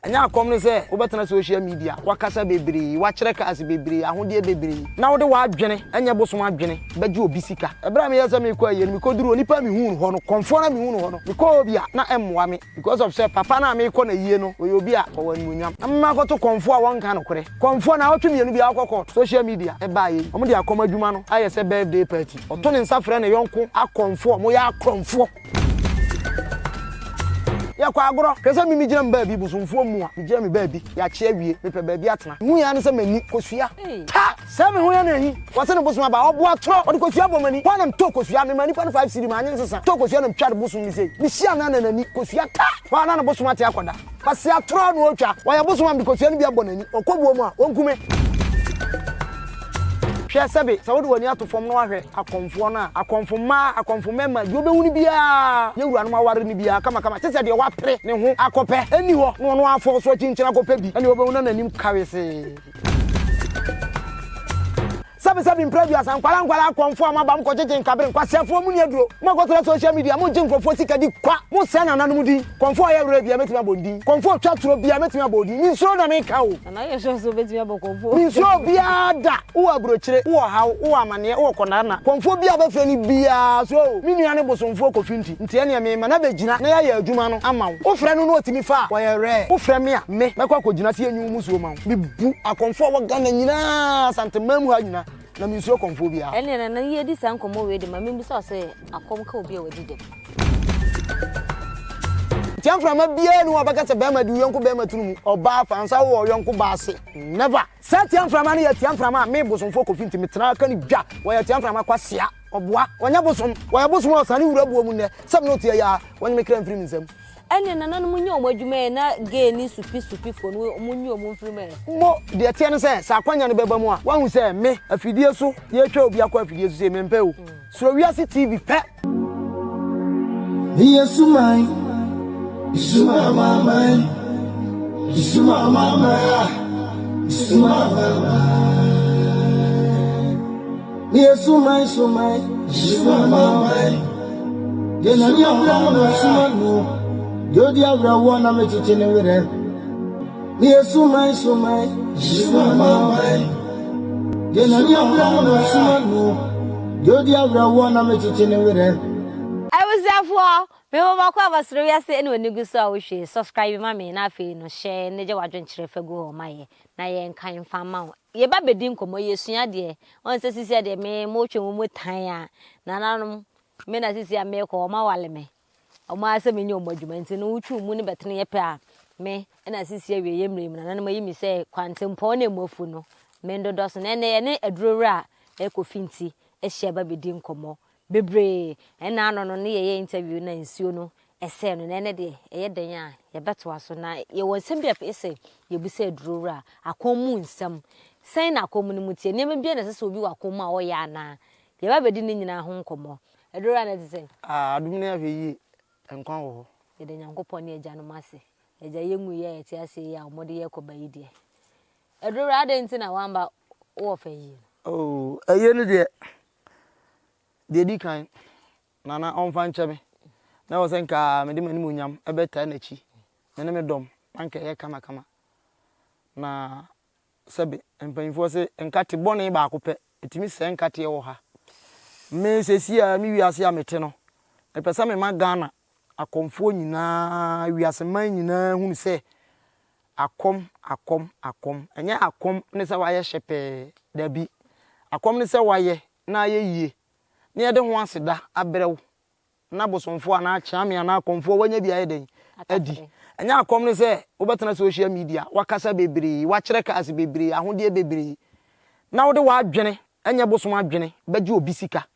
Ɛnyɛ akɔm ne sɛ wobɛtena social media, woakasa bebree, woakyerɛ cars bebree, ahodeɛ bebree, na wode w'adwene, ɛnyɛ bosom adwene, bɛgye obi sika. Ɛberɛ a meyɛɛ sɛ merekɔ ayie no, mekɔduruu hɔ, nipa a mehuu no hɔ no, kɔmfoɔ no a mehuu no hɔ no, mekɔɔ hɔ bi a, na ɛmmoa me because of sɛ papa no a merekɔ n'ayie no, ɔyɛ obi a ɔwɔ animuonyam. Na mema akɔto kɔmfoɔ a wɔnka nokorɛ. Kɔmfoɔ, naawɔtwe mmienu biara wokɔ court. Social media ɛbaeɛ yi, wɔde akɔm adwuma no ayɛ sɛ birthday party. Ɔto ne nsa frɛ ne yɔnko akɔmfoɔ, wɔyɛ akorɔmfoɔ. Yɛkɔ agorɔ. Hwɛ sɛ me megyina me baabi, bosomfoɔ mmoa. Megyina me baabi, yɛakye awie, mepɛ baabi atena. Mehu ara ne sɛ m'ani, kosua. Ta! Sɛ me ho yɛ no ahi. Wɔse ne bosom aba, ɔboa torɔ, ɔde kosua bɔ m'ani. Hɔ a na metɔ kosua, mema nipa no 5 cedi, mannye nsesa. Tɔ kosua na metwa de bosom no sei. Mehyia no a na n'ani, kosua ta! Hɔ a na ne bosom ate akɔda. Kwasea torɔ na ɔretwa. Ɔyɛ bosom a mede kosua no bi abɔ n'ani. Ɔkɔ buo mu a, ɔnku me. Hwɛ, sɛbe, sɛ wode w'ani ato fam na woahwɛ akɔmfoɔ no a, akɔmfo mmaa, akɔmfo mmarima, deɛ wobɛhu no biara, yɛn wuranom aware no biara kamakama, kyɛ sɛ deɛ wapere ne ho akɔpɛ nni hɔ, na ɔno ara afɔ so akyinkyini akɔpɛ bi, ɛnneɛ wobɛhu na n'anim ka wesee. Sɛbesɛbe mprɛ aduasa, nkwadaa nkwadaa akɔmfoɔ a moaba mokɔgyegye nkabere, nkwaseafoɔ monni aduro, moakɔtena social media, mogye nkurɔfoɔ sika di kwa, mosɛe nananom din, kɔmfoɔ a ɔyɛ werɛ biara mɛtumi abɔ ne din, kɔmfoɔ a ɔtwa torɔ biara mɛtumi abɔ wo din, mensuro na meka o. Nana yɛ sure sɛ wobɛtumi abɔ kɔmfoɔ. Mensuro obiara da, wowɔ aburokyire, wowɔ ɔhaw, wowɔ amaneɛ, wowɔ kɔnaana, kɔmfoɔ biara a wobɛfrɛ no biara so o, me nua ne bosomfoɔ Kofi nti, nti ɛneɛ mema no abɛgyina na yɛayɛ adwuma no ama wo, wofrɛ no na ɔtumi fa a, ɔyɛ rare, wofrɛ me a, me, mɛkɔ akɔgyina sɛ yɛnyi wo musuo ma wo. Mebu akɔmfoɔ a ɛwɔ Ghana nyinaa, Asanteman mu ha nyinaa, na mensuro kɔmfoɔ biara. Ɛnneɛ Nana yɛdi saa nkɔmmɔ wei de, ma menbisa wo sɛ akɔm ka obi a wadi dɛm? Ntia mframa biara nni hɔ a ɔbɛka sɛ bɛrima di wo yɔnko bɛrima tunu mu, ɔbaa fa nsa wowɔ ɔyɔnko baa ase. Never! Saa tia mframa no yɛ tia mframa a me bosomfoɔ Kofi nti metena ka no dwa, wɔyɛ tia mframa kwasea, ɔboa, ɔnyɛ bosom, wɔyɛ bosom a ɔsane wura buo mu nnɛ, sɛ me ne wo teɛ yi ara, wɔnye me kra mfiri me nsam. Ɛneɛ nananom nyɛ wɔn adwuma ɛ na gay ne supi supi foɔ no wɔn nyi wɔn mfiri mu ɛ. Mo, deɛ ɛteɛ ne sɛ, sɛ akwanya no bɛba mu a, woahu sɛ me, afidie so, yɛretwa obi akɔ afidie so sei, mempɛ o. Suro wiase TV pɛ. Meyɛ suman, sumamaman, sumamaman, sumamaman. Meyɛ suman, suman, sumamaman. Deɛ Nyame afrɛ no na ɔsoma no, deɛ ɔdi awerɛhoɔ na mekyekye ne werɛ. Meyɛ suman, suman, sumamaman. Deɛ Nyame afrɛ no na ɔsoma no, deɛ ɔdi awerɛhoɔ na mekyekye ne werɛ. Abusuafoɔ, me mo baako a masoro wiase ɛna w'ani gu so a wohwɛ yi, subscribe ma me na afei no hyɛ ne gya w'adwenkyerɛ fa gu hɔ ma yɛ na yɛnkan mfa mma wo. Yɛba bɛdi nkɔmmɔ, yɛsua adeɛ. Wɔn sɛ sisi adeɛ me mo twe mo mu tan a, nananom me na sisi a mekɔ wɔn awale me. Wɔn ara sɛ menyɛ wɔn adwuma nti no wotwe mu ne bɛtene yɛ pɛ a me na sisi awie yɛ mmerɛ mu nananom ayi me sɛ kwantempɔn na emu afu no me ndodɔ so na ɛnɛ yɛne adurowura a ɛkɔ finti ahyia ba bɛdi nkɔmmɔ bebree ɛna ano no ne yɛyɛ interview na nsuo no ɛsɛɛ no na ɛnɛ deɛ ɛyɛ dɛn a yɛbɛtoa so na yɛwɔ nsɛm bi a ɛpɛ sɛ yɛbisa adurowura akɔn mu nsɛm sɛn na akɔn mu no mu teɛ nneɛma bi a na ɛsɛ sɛ obi wɔ akɔn mu a ɔyɛ anaa yɛba bɛdi ne nyinaa ho nkɔmmɔ Aduru a na ɛte sɛn? Ah, adom no ahwɛ yie, nkwa wɔ hɔ. Yɛda Nyankopɔn ne agyanom ase. Agya yɛnwu yi a yɛte aseɛ yi a wɔde yɛ kɔba yi deɛ. Aduru adɛn nti na woamba wo wɔfa yie no? Oh, ayie no deɛ, deɛ ɛdi kan, Nana ɔmfa nkyɛ me. Na ɛwɔ sɛ nka mede m'animuonyam bɛtaa n'akyi, me ne me dɔm, na nka ɛyɛ kamakama. Na Sɛbe, mpanyimfoɔ se nkate bɔne baako pɛ, ɛtumi sɛe nkateɛ wɔ ha. Me seesei ara me wiase a mete no, mepɛ sɛ mema Ghana akɔmfoɔ nyinaa, wiase man nyinaa hunu sɛ akɔm, akɔm, akɔm. Ɛnyɛ akɔm ne sɛ wayɛ hyɛpɛɛ, dabi. Akɔm ne sɛ wayɛ na ayɛ yie na yɛde ho aseda abrɛ wo na bosomfoɔ anaa kyeame anaa akɔmfoɔ wanya bi ayɛ dɛn adi. Ɛnyɛ akɔm ne sɛ wobɛtena social media, wakasa bebree, wakyerɛ cars bebree, ahodeɛ bebree, na wode w'adwene, ɛnyɛ bosom adwene, bɛgye obi sika.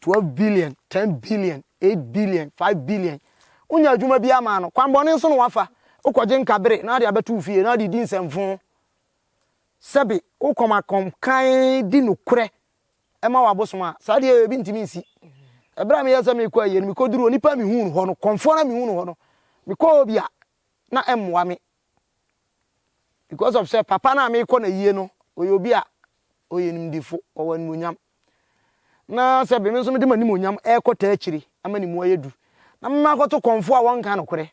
12 billion, 10 billion, 8 billion, 5 billion. Wonya adwuma bi ama no, kwanbɔne nso na wafa. Wokɔgye nkabere na wode abɛto wo fie na wode di nsɛmfo. Sɛbe wokɔm akɔm kan di nokorɛ ma w'abosom a, saa deɛ ebi ntumi nsi. Ɛberɛ a meyɛ sɛ merekɔ ayie no, mekɔduru hɔ, nipa a mehuu no hɔ no, kɔmfoɔ no a mehuu no hɔ no, mekɔɔ hɔ bi a, na ɛmmoa me. Because of sɛ papa no a merekɔ n'ayie no, ɔyɛ obi a ɔyɛ nimdefo, ɔwɔ animuonyam. Na sɛ me nso mede m'animuonyam ɛrekɔ taa akyire ama ne mu ayɛ du, na mema akɔto kɔmfoɔ a wɔnka nokorɛ.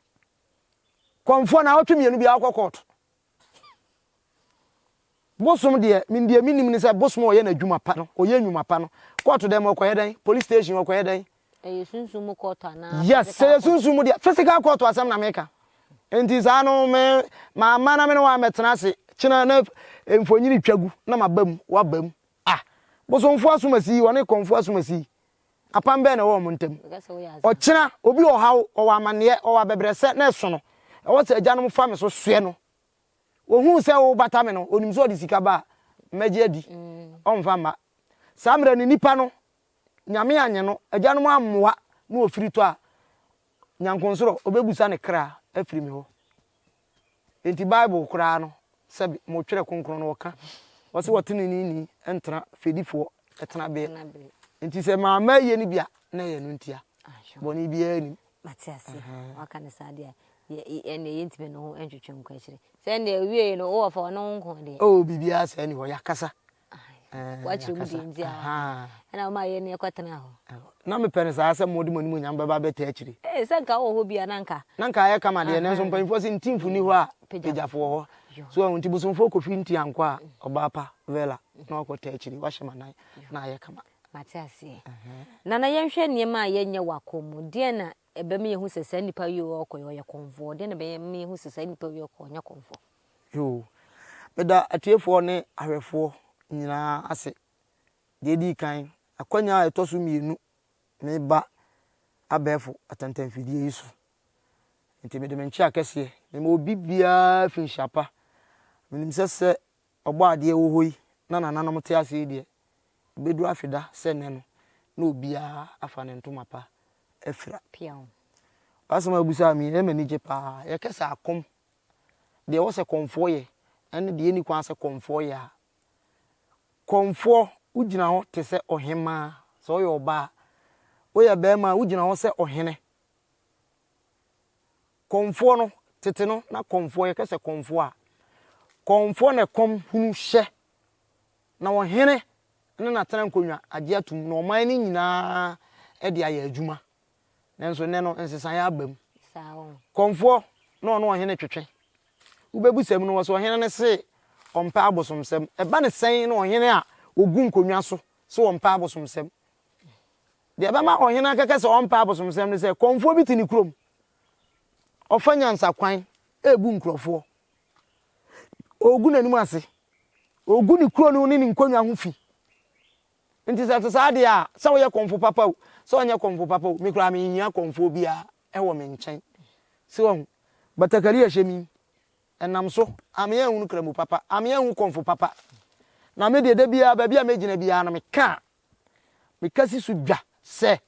Kɔmfoɔ naawɔtwe mmienu biara wokɔ kɔɔto. Bosom deɛ, me deɛ menim ne sɛ bosom a ɔyɛ n'adwuma pa no, ɔyɛ nnwuma pa no, kɔɔto dɛm ɔkɔyɛ dɛn? Police station ɔkɔyɛ dɛn? Ɛyɛ sunsum mu kɔɔto anaa Yes, sɛ physical yɛ court? sunsum mu deɛ, physical kɔɔto asɛm na meka. Nti saa no me mamma na me ne wo ammɛtena ase, kyena na mfonyini twa gu na maba mu, woaba mu. Ah, bosomfoɔ asomasi yi, ɔne kɔmfoɔ asomasi yi, apam bɛn na ɛwɔ wɔn ntam? Meka sɛ woyɛ azaa. Ɔkyena, obi wɔ ɔhaw, ɔwɔ amanneɛ, ɔwɔ abɛbrɛsɛ na ɛso no, ɛwɔ sɛ agyanom fa me so soɛ no. Ohuu sɛ worebata me no, onim sɛ ɔde sika ba a, mɛgye adi. Ɔmfa mma. Saa mmerɛ no, nipa no, Nyame anye no, agyanom ammoa na ɔfiri tɔ a, Nyankonsorɔ, ɔbɛbusa ne kra afiri me hɔ. Enti Bible koraa no, sɛbe, mo Twerɛ Kronkron no, ɔka, ɔse ɔteneneeni ntena fɛdifoɔ tenabeɛ. Enti sɛ mamma ayie no bi a, na ɛyɛ ɛno ntia. Bɔne biara nnim. Mate aseɛ. Waka no saa deɛ a, ɛnneɛ yɛntumi ne ho ntwetwe nkɔ akyire. Sɛ ɛnneɛ ɔwieeɛ no, wowɔ fa ɔne wo nko deɛ. Oh, biribiara saa nni hɔ, yɛakasa. Woakyerɛ mu deɛ nti a ɛna woma yɛn ne yɛkɔtena hɔ. Na mepɛ no saa sɛ mode mo animuonyam bɛba abɛtaa akyire. Ee, sɛ nka wowɔ hɔ bi a na nka. Na nka ayɛ kama deɛ, nanso mpanyimfoɔ se ntimfo nni hɔ a pagyafo wɔ hɔ. So wahu? Nti bosomfoɔ Kofi nti ankɔ a, ɔbaa pa Vella na wakɔtaa akyire, wahyɛ m'anan na ayɛ kama. Mate aseɛ. Nana yɛnhwɛ nneɛma a yɛnyɛ wɔ akɔm mu. Deɛn na ɛbɛma yɛahu sɛ saa nipa yi ɔɔkɔ yi ɔyɛ kɔmfoɔ? Deɛn na ɛbɛma yɛahu sɛ saa nipa yi ɔɔkɔ ɔnyɛ kɔmfoɔ? Yoo. Meda atiefoɔ ne ahwɛfoɔ nyinaa ase. Deɛ ɛdi kan, akwanya a ɛtɔ so mmienu mereba abɛɛfo atantanfidie yi so. Nti mede me nkyea kɛseɛ mema obi biara fi nhyia pa. Menim sɛ sɛ Ɔbɔadeɛ wɔ hɔ yi na nananom te ase yi deɛ, ɛbɛduru afeda sɛ nnɛ no, na obiara afa ne ntoma pa afira. W'asɛm a wobisaa me yi, ɛyɛ me anigye paa. Yɛka sɛ akɔm, deɛ ɛwɔ sɛ kɔmfoɔ yɛ ne deɛ ɛnni kwan sɛ kɔmfoɔ yɛ a, kɔmfoɔ, wogyina hɔ te sɛ ɔhemmaa, sɛ woyɛ ɔbaa a. Woyɛ barima a, wogyina hɔ sɛ ɔhene. Kɔmfoɔ no, tete no, na kɔmfoɔ, yɛka sɛ kɔmfoɔ a, kɔmfoɔ na ɛkɔm hunu hyɛ, na ɔhene ne n'atena nkonnwa agye atum, na ɔman no nyinaa de ayɛ adwuma. Nanso nnɛ no, nsesaeɛ aba mu. Kɔmfoɔ na ɔne ɔhene twetwe. Wobɛbu mu no, wɔ sɛ ɔhene no se ɔmpɛ abosomsɛm. Ɛba ne sɛn na ɔhene a ɔgu nkonnwa so se ɔmpɛ abosomsɛm? Deɛ ɛbɛma ɔhene akɛkɛ sɛ ɔmpɛ abosomsɛm ne sɛ, kɔmfoɔ bi te ne kurom. Ɔfa nyansakwan rebu nkurɔfoɔ. Ɔregu n'anim ase. Ɔregu ne kuro no ne ne nkonnwa ho fi. Nti sɛ ɛte saa deɛ a, sɛ woyɛ kɔmfo papa o, sɛ ɔnyɛ kɔmfo papa o, me koraa menhia kɔmfoɔ biara wɔ me nkyɛn. So wahu? Batakari a ɛhyɛ me yi, ɛnam so a me anhunu kramu papa, a me anhu kɔmfo papa. Na me deɛ da biara, baabi a mɛgyina biara no, meka a, meka si so dwa sɛ,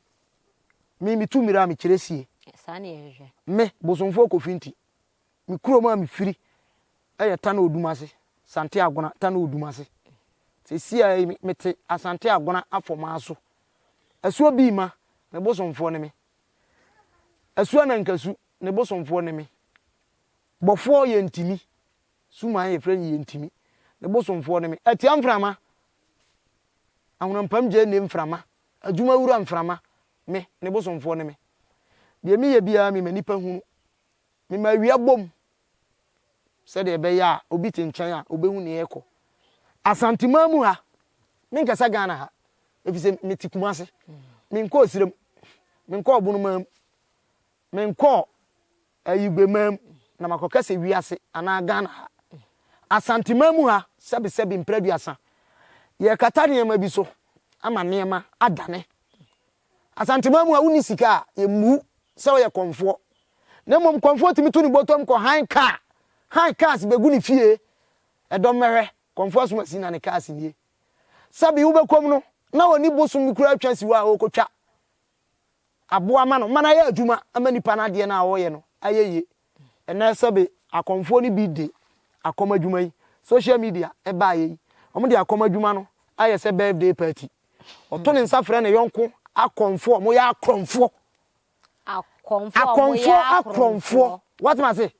me metu mmirika a mekyerɛ sie. Saa ne yɛhwehwɛ. Me, Bosomfoɔ Kofi nti, me kurom a mefiri yɛ Tano Odumase, Sante Agona, Tano Odumase. Seesei ara yi mete Asante Agona Afɔmaa so. Asuo Biima, ne bosomfoɔ ne me. Asuo Anankasu, ne bosomfoɔ ne me. Bɔfoɔ Yɛntimi, Suman yɛfrɛ no Yɛntimi, ne bosomfoɔ ne me. Atia Mframa, Ahonampam Gyeene Mframa, Adwumawura Mframa, me, ne bosomfoɔ ne me. Deɛ meyɛ biara mema nnipa hunu. Mema awia bom sɛdeɛ ɛbɛyɛ a obi te nkyɛn a ɔbɛhu nea ɛrekɔ. Asanteman mu ha, menkasa Ghana ha, ɛfiri sɛ mete Kumase. Menkɔɔ Sirem, menkɔɔ Bonoman mu, menkɔɔ Ayigbeman mu, na makɔka sɛ wiase anaa Ghana ha. Asanteman mu ha, sɛbesɛbe mprɛ aduasa, yɛrekata nneɛma bi so ama nneɛma adane. Asanteman mu a wonni sika a, yɛmmu sɛ woyɛ kɔmfoɔ. Na mmom kɔmfoɔ tumi to ne bɔtɔm kɔ han kaa, han cars bɛgu ne fie, ɛdɔm mmɛhwɛ, kɔmfoɔ asomasi na ne cars nie. Sɛbe wobɛkɔm no, na ɔni bosom bi koraa atwa si hɔ a ɔrekɔtwa aboa ma no ma no ayɛ adwuma ama nipa no adeɛ no a ɔreyɛ no ayɛ yie. Ɛnnɛ sɛbe akɔmfoɔ no bi de akɔm adwuma yi, social media baeɛ yi, wɔde akɔm adwuma no ayɛ sɛ birthday party. Ɔto ne nsa frɛ ne yɔnko akɔmfoɔ, wɔyɛ akorɔmfoɔ. Akɔmfoɔ akorɔmfoɔ. Woate m'ase?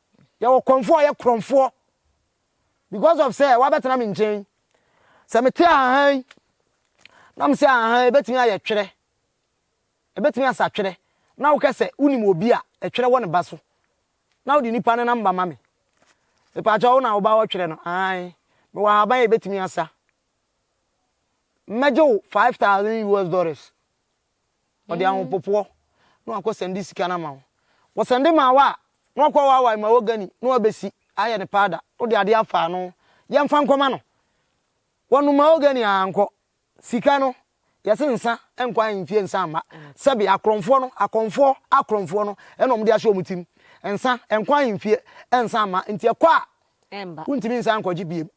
Yɛwɔ kɔmfoɔ a ɔyɛ korɔmfoɔ. Because of sɛ wabɛtena me nkyɛn. Sɛ mete ahahan yi, na mesɛ ahahan yi ɛbɛtumi ayɛ twerɛ. Ɛbɛtumi asa twerɛ. Na wokɛ sɛ wonim obi a ɛtwerɛ wɔ ne ba so. Na wode nipa no namba ma me. Mepaakyɛw wo na wo ba wɔtwerɛ no? Aane. Mewɔ ahaban a ɛbɛtumi asa. Mɛgye wo 5000 US dollars. Ɔde ahopopoɔ na wakɔ sɛnde sika no ama wo. Wɔsɛnde maa wo a, na wakɔ waawae mahogany na wabɛsi ayɛ no powder. Wode adeɛ afa ano. Yɛmfa nkɔma no. Wɔnom mahogany a ankɔ. Sika no, yɛse nsa nkɔ ahemfie nsa mma. Sɛbe akorɔmfoɔ no, akɔmfoɔ akorɔmfoɔ no ɛna wɔde ahyɛ wɔn tirim. Nsa nkɔ ahemfie nsa mma. Nti ɛkɔ a, wontumi nsan nkɔgye biem.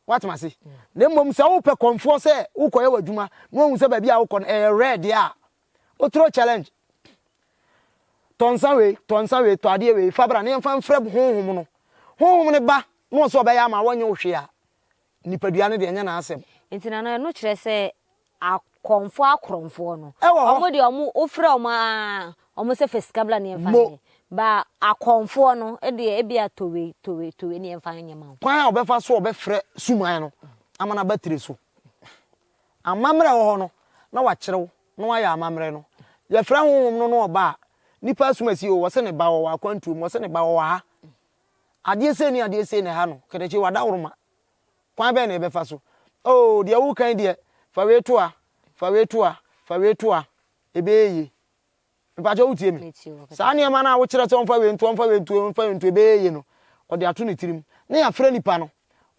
Woate m'ase? Na mmom sɛ wopɛ kɔmfoɔ sɛ wokɔyɛ w'adwuma na wahu sɛ baabi a wokɔ no ɛyɛ rare deɛ a, wotoro challenge. Tɔ nsa wei, tɔ nsa wei, tɔ adeɛ wei, fa bra na yɛmfa mfrɛ honhom no. Honhom no ba na ɔsɛ ɔbɛyɛ ama wɔnyɛ wo hwee a, nipadua no deɛ ɛnyɛ n'asɛm. Nti Nana ɛno kyerɛ sɛ akɔmfoɔ akorɔmfoɔ no, Ɛwɔ hɔ. wɔn deɛ wɔn wofrɛ wɔn aa wɔn sɛ fa sika bra na yɛmfa Mo. nyɛ. Ba akɔmfoɔ no deɛ ebia tɔ wei, tɔ wei, tɔ wei na yɛmfa nyɛ ma wo. Kwan a ɔbɛfa so a ɔbɛfrɛ suman no ama no aba tire so. Amammerɛ a ɛwɔ hɔ no, na wakyerɛ wo na wayɛ amammerɛ no. Yɛfrɛ honhom no na ɔba a, nipa asumasi o, wɔse ne ba ɔwɔ akwantuo mu, wɔse ne ba ɔwɔ ha. Adeɛ sei ne adeɛ sei na ɛha no, kɛtɛkye wadaworoma. Kwan bɛn na yɛbɛfa so? Oh, deɛ woreka yi deɛ, fa wei to ha, fa wei to ha, fa wei to ha, ɛbɛyɛ yie. Mepakyɛ wotie me? Saa nneɛma no a wokyerɛ sɛ ɔmfa wei nto, ɔmfa wei nto, ɔmfa wei nto, ɛbɛyɛ yie no, ɔde ato ne tirim. Na yɛafrɛ nipa no,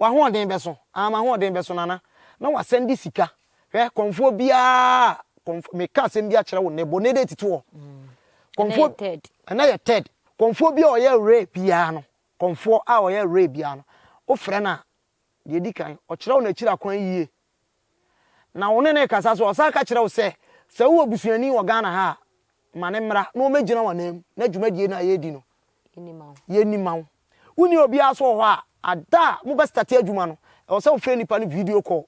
w'ahoɔden bɛso, ah, m'ahoɔden bɛso, Nana. Na wasan de sika. Hwɛ, kɔmfoɔ biara, kɔmfoɔ, meka asɛm bi akyerɛ wo nnɛ, bɔ nnɛ date to hɔ. Kɔmfoɔ, ɛnɛ yɛ third. Kɔmfoɔ bi a ɔyɛ rare biara no, Kɔmfoɔ a ɔyɛ rare biara no, wofrɛ no a, deɛ ɛdi kan, ɔkyerɛ wo n'akyiri akwan yie. Na wo ne no rekasa nso, ɔsan ka kyerɛ wo sɛ, sɛ wowɔ busuani wɔ Ghana ha a, ma no mmra na ɔmmɛgyina w'ananmu na dwumadie no a yɛredi no, yɛnni mma wo. Wonni obiara nso wɔ hɔ a, ada a mobɛstate adwuma no, ɛwɔ sɛ wofrɛ nipa no video call.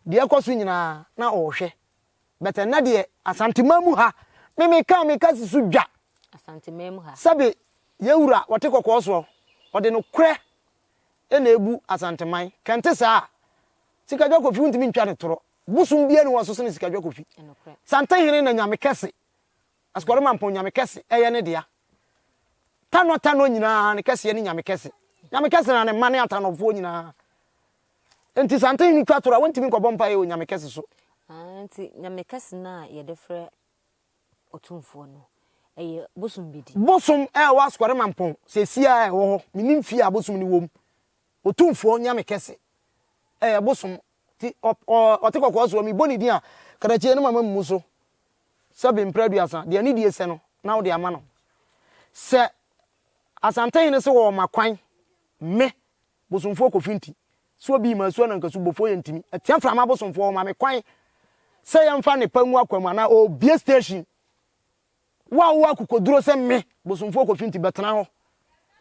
Deɛ ɛrekɔ so nyinaa, na ɔrehwɛ. But ɛnnɛ deɛ, Asanteman mu ha, me meka a meka si so dwa. Asanteman mu ha. Sɛbe Yɛn wura ɔte kɔkɔɔ soɔ, ɔde nokorɛ na ɛbu Asanteman. Kɛnte saa a, Sikadwa Kofi wontumi ntwa no torɔ. Bosom biara nni hɔ a ɔso sene Sikadwa Kofi. Santehene na Nyame kɛse, Asukɔre Mampɔn Nyame kɛse ɛyɛ ne dea. Tanɔ tanɔ nyinaa ne kɛseɛ ne Nyame kɛse. Nyame kɛse na ne mma ne atanɔfoɔ nyinaa. Enti Santehene twa torɔ a, wontumi nkɔbɔ mpaeɛ wɔ Nyame kɛse so. Ah, nti Nyame kɛse no a yɛde frɛ Otumfoɔ no, ɛyɛ bosom bi din. Bosom a ɛwɔ Asukɔre Mampɔn seesei a ɛwɔ hɔ, mennim fie a bosom no wɔ mu. Otumfoɔ Nyame kɛse, ɛyɛ bosom. Nti ɔ, ɔ, ɔte kɔkɔɔ soɔ, mebɔ ne din a, katakyie no mama mmu so sɛbe mprɛ aduasa, deɛ ne die sɛ no, na wode ama no. Sɛ Asantehene se wɔɔma kwan, me, Bosomfoɔ Kofi nti, sɛ obi ma asu anankasu bofoɔ yɛ ntimi atia mframa bosomfoɔ ɔma me kwan sɛ yɛmfa nnepa ngu akwa mu anaa ɔrebue station. Wo a wowɔ akokoduro sɛ me, Bosomfoɔ Kofi nti bɛtena hɔ.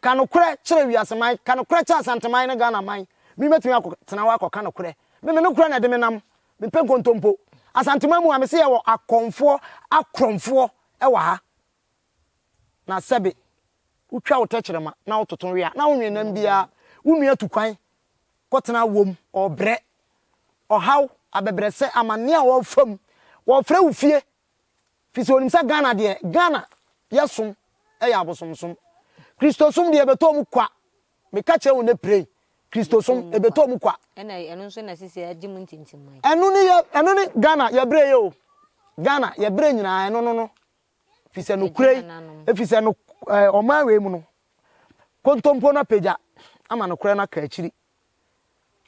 Ka nokorɛ kyerɛ wiase man, ka nokorɛ kyerɛ Asanteman ne Ghana man. Me mɛtumi akɔ tena hɔ akɔka nokorɛ. Me me nokorɛ na ɛde me nam. Mempɛ nkontompo. Asanteman mu ha mese yɛwɔ akɔmfoɔ akorɔmfoɔ wɔ ha. Na sɛbe wotwa wo tɛkyerɛma na wototo we a, na wonwe nam biara. Wo nua tu kwan kɔtena wom, ɔrebrɛ. Ɔhaw, abɛbrɛsɛ, amanneɛ a ɔrefa mu. Wɔrefrɛ wo fie, firi sɛ ɔnim sɛ Ghana deɛ, Ghana yɛsom yɛ abosomsom. Kristosom deɛ ɛbɛtɔ mu kwa. Meka kyerɛ wo nnɛ prei, Kristosom ɛbɛtɔ mu kwa. Ɛna ɛno nso na sisi agye mu ntintimman. Ɛno ne yɛ, ɛno ne Ghana yɛbrɛ yɛ o. Ghana yɛbrɛ nyinaa ɛno no no. Efisɛ nokorɛ yi, efisɛ no ɛɛ ɔman wei mu no, kontompo no apagya ama nokorɛ no aka akyiri.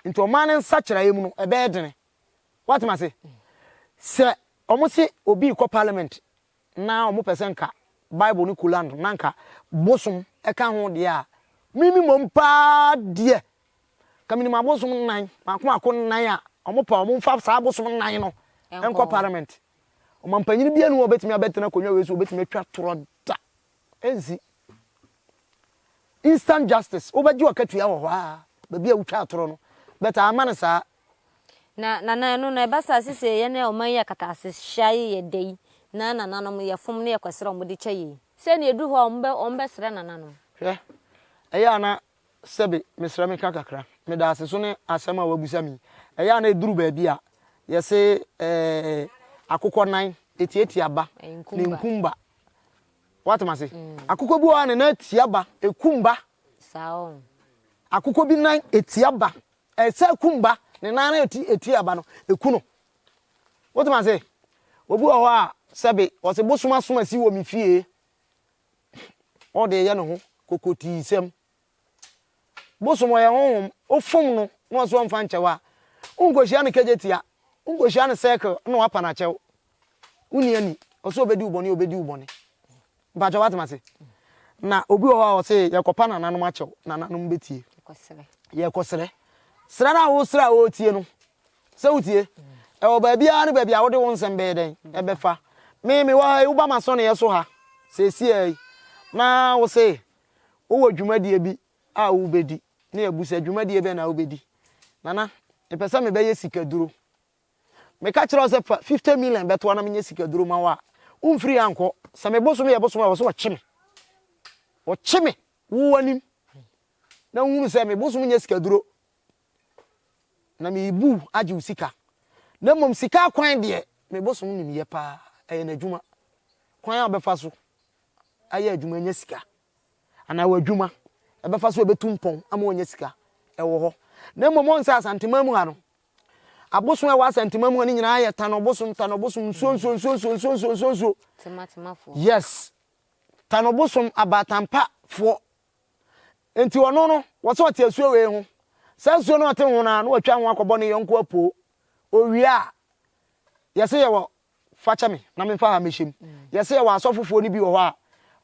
Nti ɔman no nsakyeraeɛ mu no, ɛbɛyɛ dene. Woate m'ase? Sɛ wɔn se obi rekɔ parliament na wɔn pɛ sɛ nka Bible ne Koran no na nka bosom ɛka ho deɛ a, mimi mmom paa deɛ, ka menim abosom nnan, mako mako nnan a wɔn pɛ a wɔn mfa saa abosom nnan no nkɔ parliament. Ɔmampanyin biara nni hɔ a obetumi abɛtena akonnwa wei so a obetumi atwa torɔ da. Ensi. Instant justice, wobɛgye w'akatua wɔ hɔ ara, baabi a wotwaa torɔ no. But amma no saa. Na nana ɛno no ɛba saa sese yɛn a ɔman yi akataase hyia yi yɛ dɛ yi na nananom yɛfom na yɛkɔsrɛ wɔn de kyɛ yɛn. Sɛ nea ɛduru hɔ a wɔn bɛ wɔn bɛsrɛ nananom. Hwɛ, ɛyɛ a na Sɛbe, mesrɛ meka kakra. Meda ase so ne asɛm a wabisa me yi. Ɛyɛ a na ɛduru baabi a, yɛse eh, akokɔ nan, ɛtiatia ba, na ɛnkum ba. Woate m'ase? Akokɔ bi wɔ hɔ a ne nan tia ba, ɛkum ba. Akokɔ bi nan ɛtia ba, ɛsɛ kum ba, ne nan no ɛti ɛtia ba no, ɛku no. Wote m'ase? Obi wɔ hɔ a sɛbe ɔse bosom asom asi wɔ me fie, ɔde yɛ ne ho kokotiisɛm. Bosom ɔyɛ honhom, wofom no na ɔse ɔmfa nkyɛ wo a, wonkɔhyia no kegyetia, wonkɔhyia no circle na wapa no akyɛ wo. Wonni ani, ɔse ɔbɛdi wo bɔne a, ɔbɛdi wo bɔne. Mpakyɛ woate m'ase? Na obi wɔ hɔ a ɔse yɛkɔpa nananom akyɛw, nananom bɛtie. Yɛkɔsrɛ. Srɛ no a wosrɛ a ɔretie no, sɛ wotie? Ɛwɔ baabiara ne baabi a wode wo nsɛm bɛyɛ dɛn? Ɛbɛfa. Me, mewɔ ha yi, woba m'asɔneɛ so ha seesei yi, na wose wowɔ dwumadie bi a wobɛdi, na yɛabu sɛ dwumadie bɛn na wobɛdi? Nana, mepɛ sɛ mebɛyɛ sikaduro. Meka kyerɛ wo sɛ fa 50 million bɛtoa na menyɛ sikaduro ma wo a, womfiri ha nkɔ. Sɛ me bosom yɛ bosom a, ɛwɔ sɛ wɔkye me. Wɔkye me wo anim na wohunu sɛ me bosom nyɛ sikaduro na merebu agye wo sika. Na mmom sika akwan deɛ, me bosom nim yɛ paa, ɛyɛ n'adwuma. Kwan a wobɛfa so ayɛ adwuma anya sika anaa w'adwuma ɛbɛfa so ɛbɛtu mpɔn ama wanya sika ɛwɔ hɔ. Na mmom wɔn sɛ Asanteman mu ha no, abosom a ɛwɔ Asanteman mu ha no nyinaa yɛ tanɔbosom, tanɔbosom, nsuo nsuo nsuo nsuo nsuo nsuo nsuo nsuo. Tematemafoɔ. Yes. Tanɔbosom, abaatanpafoɔ. Nti ɔno no, wɔ sɛ ɔte asuo wei ho. Saa nsuo no ɔte ho no a, na watwa ho akɔbɔ ne yɔnko apoo. Owie a, yɛse yɛwɔ Fa kyɛ me na memfa ha mmɛhyɛ mu. Yɛse yɛwɔ asɔfofoɔ no bi wɔ hɔ a,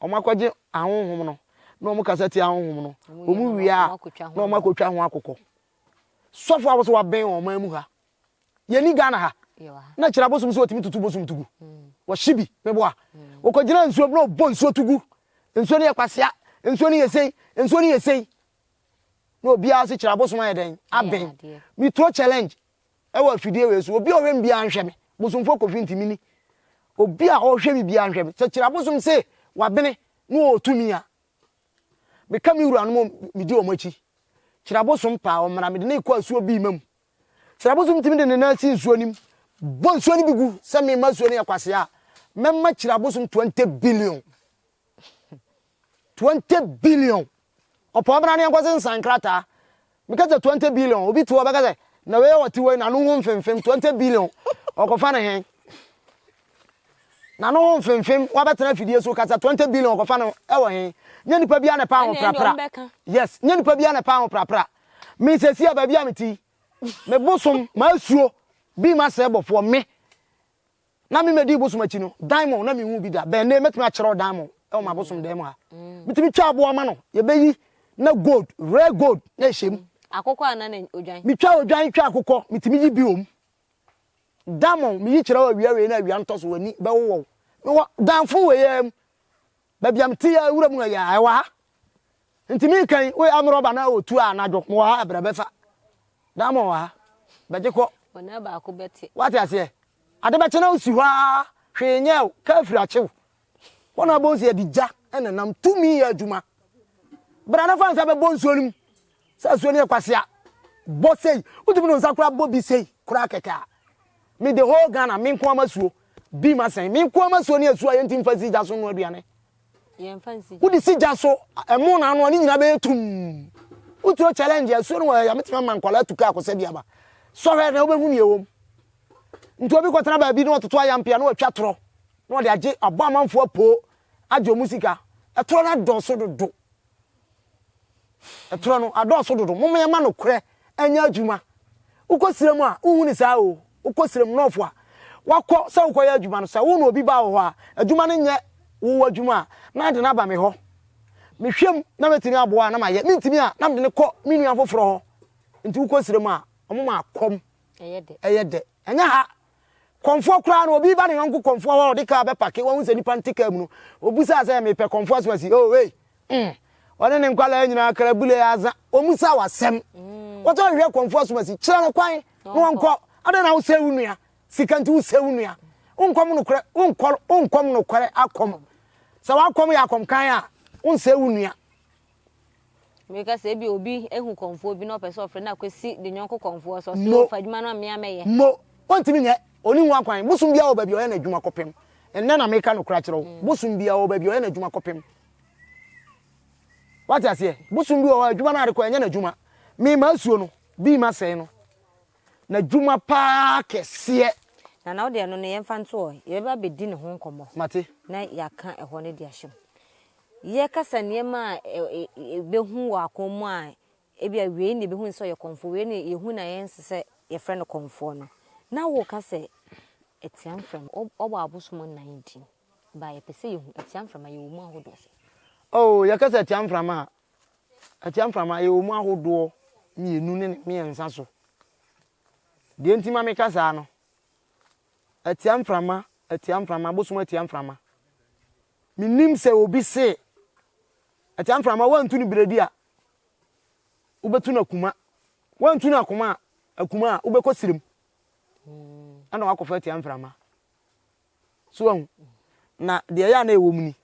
wɔakɔgye ahonhom no, na wɔkasa tia ahonhom no. Wɔn wie a, na wɔakɔtwa ho akokɔ. Sɔfo a wɔsɛ wabɛn wɔn ɔman mu ha. Yɛni Ghana ha. Na kyerɛ abosom sɛ wɔtumi tutu bosom tugu. Wɔhye bi, meboa. Wɔkɔgyina nsuo bi na wɔbɔ nsuo tugu. Nsuo no yɛ kwasea, nsuo no yɛ sei, nsuo no yɛ sei. Na obiara se kyerɛ abosom ayɛ dɛn? Abɛn. Meturo challenge. Ɛwɔ afidie wei so, obi a ɔhwɛ me biara nhwɛ me. Bosomfoɔ Kofi nti meni. Obi a ɔhwɛ me biara nhwɛ me. Sɛ kyerɛ abosom se wabene na ɔwɔ tumi a, meka me wuranom medi wɔn akyi. Kyerɛ abosom paa ɔmmra, mede no rekɔ asuo bi ma mu. Kyerɛ abosom tumi de ne nan si nsuo no mu, bɔ nsuo no bi gu sɛ mema asuo no yɛ kwasea a, mɛma kyerɛ abosom 20 billion. 20 billion ɔpɔn bra ne yɛnkɔ sensan nkrataa meka sɛ 20 billion obi te hɔ bɛka sɛ na wei ɔte wei n'ano ho mfemfem 20 billion ɔkɔfa ne he n'ano ho mfemfem wabɛtena afidie so kasa 20 billion ɔkɔfa no ɛwɔ he nyɛ nipa bia na ɛpa ho prapra yes nyɛ nipa bia na ɛpa ho prapra me sɛsi a baabi a mete me bosom m'asuo bi ma sɛ bɔfoɔ me Na me medii bosom akyi no, diamond na menhuu bi da. Bɛn nnɛ mɛtumi akyerɛw diamond wɔ m'abosom dan mu ha. Metumi twa aboa ma no, yɛbɛyi na gold, rare gold na ɛhyɛ mu. Akokɔ anaa na odwan? Metwa odwan, twa akokɔ, metumi yi bi wɔ mu. Diamond, meyi kyerɛ wo awia wei na awia ntɔ so, w'ani bɛwowɔ wo. Mewɔ danfo wei ara mu. Baabi a mete yi ara, wura mu ha yi ara, ɛwɔ ha. Nti meka yi, woyɛ amrɔba na otu a anadwo, mewɔ ha, brɛ bɛfa. Diamond wɔ ha, bɛgye kɔ. Wɔn baako bɛte. Wate aseɛ? Ade bɛkye na wosi hɔ ara, hwee nyɛɛ wo, kaa firi akye wo. Hɔ na wobɛhu sɛ yɛde gya na ɛnam, tumi yɛ adwuma. Bra na fa nsa bɛbɔ nsuo no mu, sɛ nsuo no yɛ kwasea, bɔ sei, wotumi de wo nsa koraa bɔ bi sei koraa kɛkɛ a. Me the whole Ghana, me nko ara m'asuo, bi m'asɛn, me nko ara m'asuo ne asuo a yɛntumi mfa nsi gya so nnoa aduane. Wode si gya so, ɛmo na anoa ne nyinaa bɛyɛ tumm. Woturo challenge asuo no wɔ ha yi a, mɛtumi ama nkwadaa atu kaa akɔsɛ bi aba. Sɔhwɛ na wobɛhu nea ɛwɔ mu. Nti obi kɔtena baabi na ɔtoto ayampea na watwa torɔ na ɔde agye abɔ amanfoɔ apoo agye wɔn sika. Ɛtorɔ no adɔɔso dodo. Ɛtorɔ no adɔɔso dodo. Momma yɛmma nokorɛ nyɛ adwuma. Wokɔ srɛ mu a, wonhu no saa o. Wokɔ srɛ mu nɔɔfo a, wakɔ sɛ wokɔyɛ adwuma no, sɛ wo na obi ba wo hɔ a, adwuma no nyɛ wo adwuma a, na ade no aba me hɔ. Mehwɛ mu na mɛtumi aboa a na mayɛ. Mentumi a, na mede no kɔ me nua foforɔ hɔ. Nti wokɔ srɛ mu a, wɔma akɔm ɛyɛ dɛ. Ɛnyɛ ha. Kɔmfoɔ koraa no, obi ba ne yɔnko kɔmfoɔ hɔ a ɔde kaa bɛpake, wahu sɛ nipa nte kaa mu no, obisaa sɛ, mepɛ kɔmfoɔ asomasi. Oh, ei, mm. Ɔne ne nkwadaa nyinaa krabule aza. Wɔn wo asɛm. Wɔtɔ hwehwɛ kɔmfoɔ asomasi, kyerɛ no kwan na wɔnkɔ. Adɛn na wosɛe wo nua? Sika nti wosɛe wo nua. Wonkɔm nokorɛ, wonkɔ, wonkɔm nokorɛ akɔm. Sɛ w'akɔm yɛ akɔmkan a, wonsɛe wo nua. Meka sɛ ebi obi ehu kɔmfoɔ bi na ɔpɛ sɛ ɔfrɛ no akɔsi ne yɔnko kɔmfoɔ so, ɔse o fa adwuma no ma me a mɛyɛ. Mo, ɔntumi nyɛ, ɔnni ho akwan. Bosom biara wɔ baabi a ɔyɛ n'adwuma kɔpem. Ɛnnɛ na meka nokorɛ akyerɛ wo, bosom biara ɔwɔ baabi a ɔyɛ n'adwuma kɔpem. Wate aseɛ? Bosom bi wɔ hɔ a adwuma no a ade kɔ ɛnyɛ n'adwuma. Me m'asuo no, bi m'asɛe no. N'adwuma paa kɛseɛ. Nana wo deɛ ɛno no yɛmfa nto hɔ, yɛbɛba abɛdi ne ho nkɔmmɔ. Mate. Na yɛaka ɛhɔ no de ahyɛ mu. Yɛkasa nneɛma a yɛbɛhu wɔ akɔn mu a Ebia wei na yɛbɛhu no sɛ ɔyɛ kɔmfoɔ, wei na yɛhu no a yɛnse sɛ yɛfrɛ no kɔmfoɔ no. Na woka sɛ atia mframa, wɔbɔ abosom nnan din, but yɛpɛ sɛ yɛhu atia mframa, yɛwɔ mu ahodoɔ sɛn? Oh, yɛka sɛ atia mframa a, atia mframa yɛwɔ mu ahodoɔ mmienu ne mmiɛnsa so. Deɛ nti ma meka saa no, atia mframa, atia mframa, abosom atia mframa. Menim sɛ obi se atia mframa woantu no berɛdi a, wobɛtu no akuma. Woantu no akoma a, akuma a, wobɛkɔ serem. Ɛna wakɔfa atia mframa. So wahu? Na deɛ ɛyɛ a na ɛwɔ mu ni.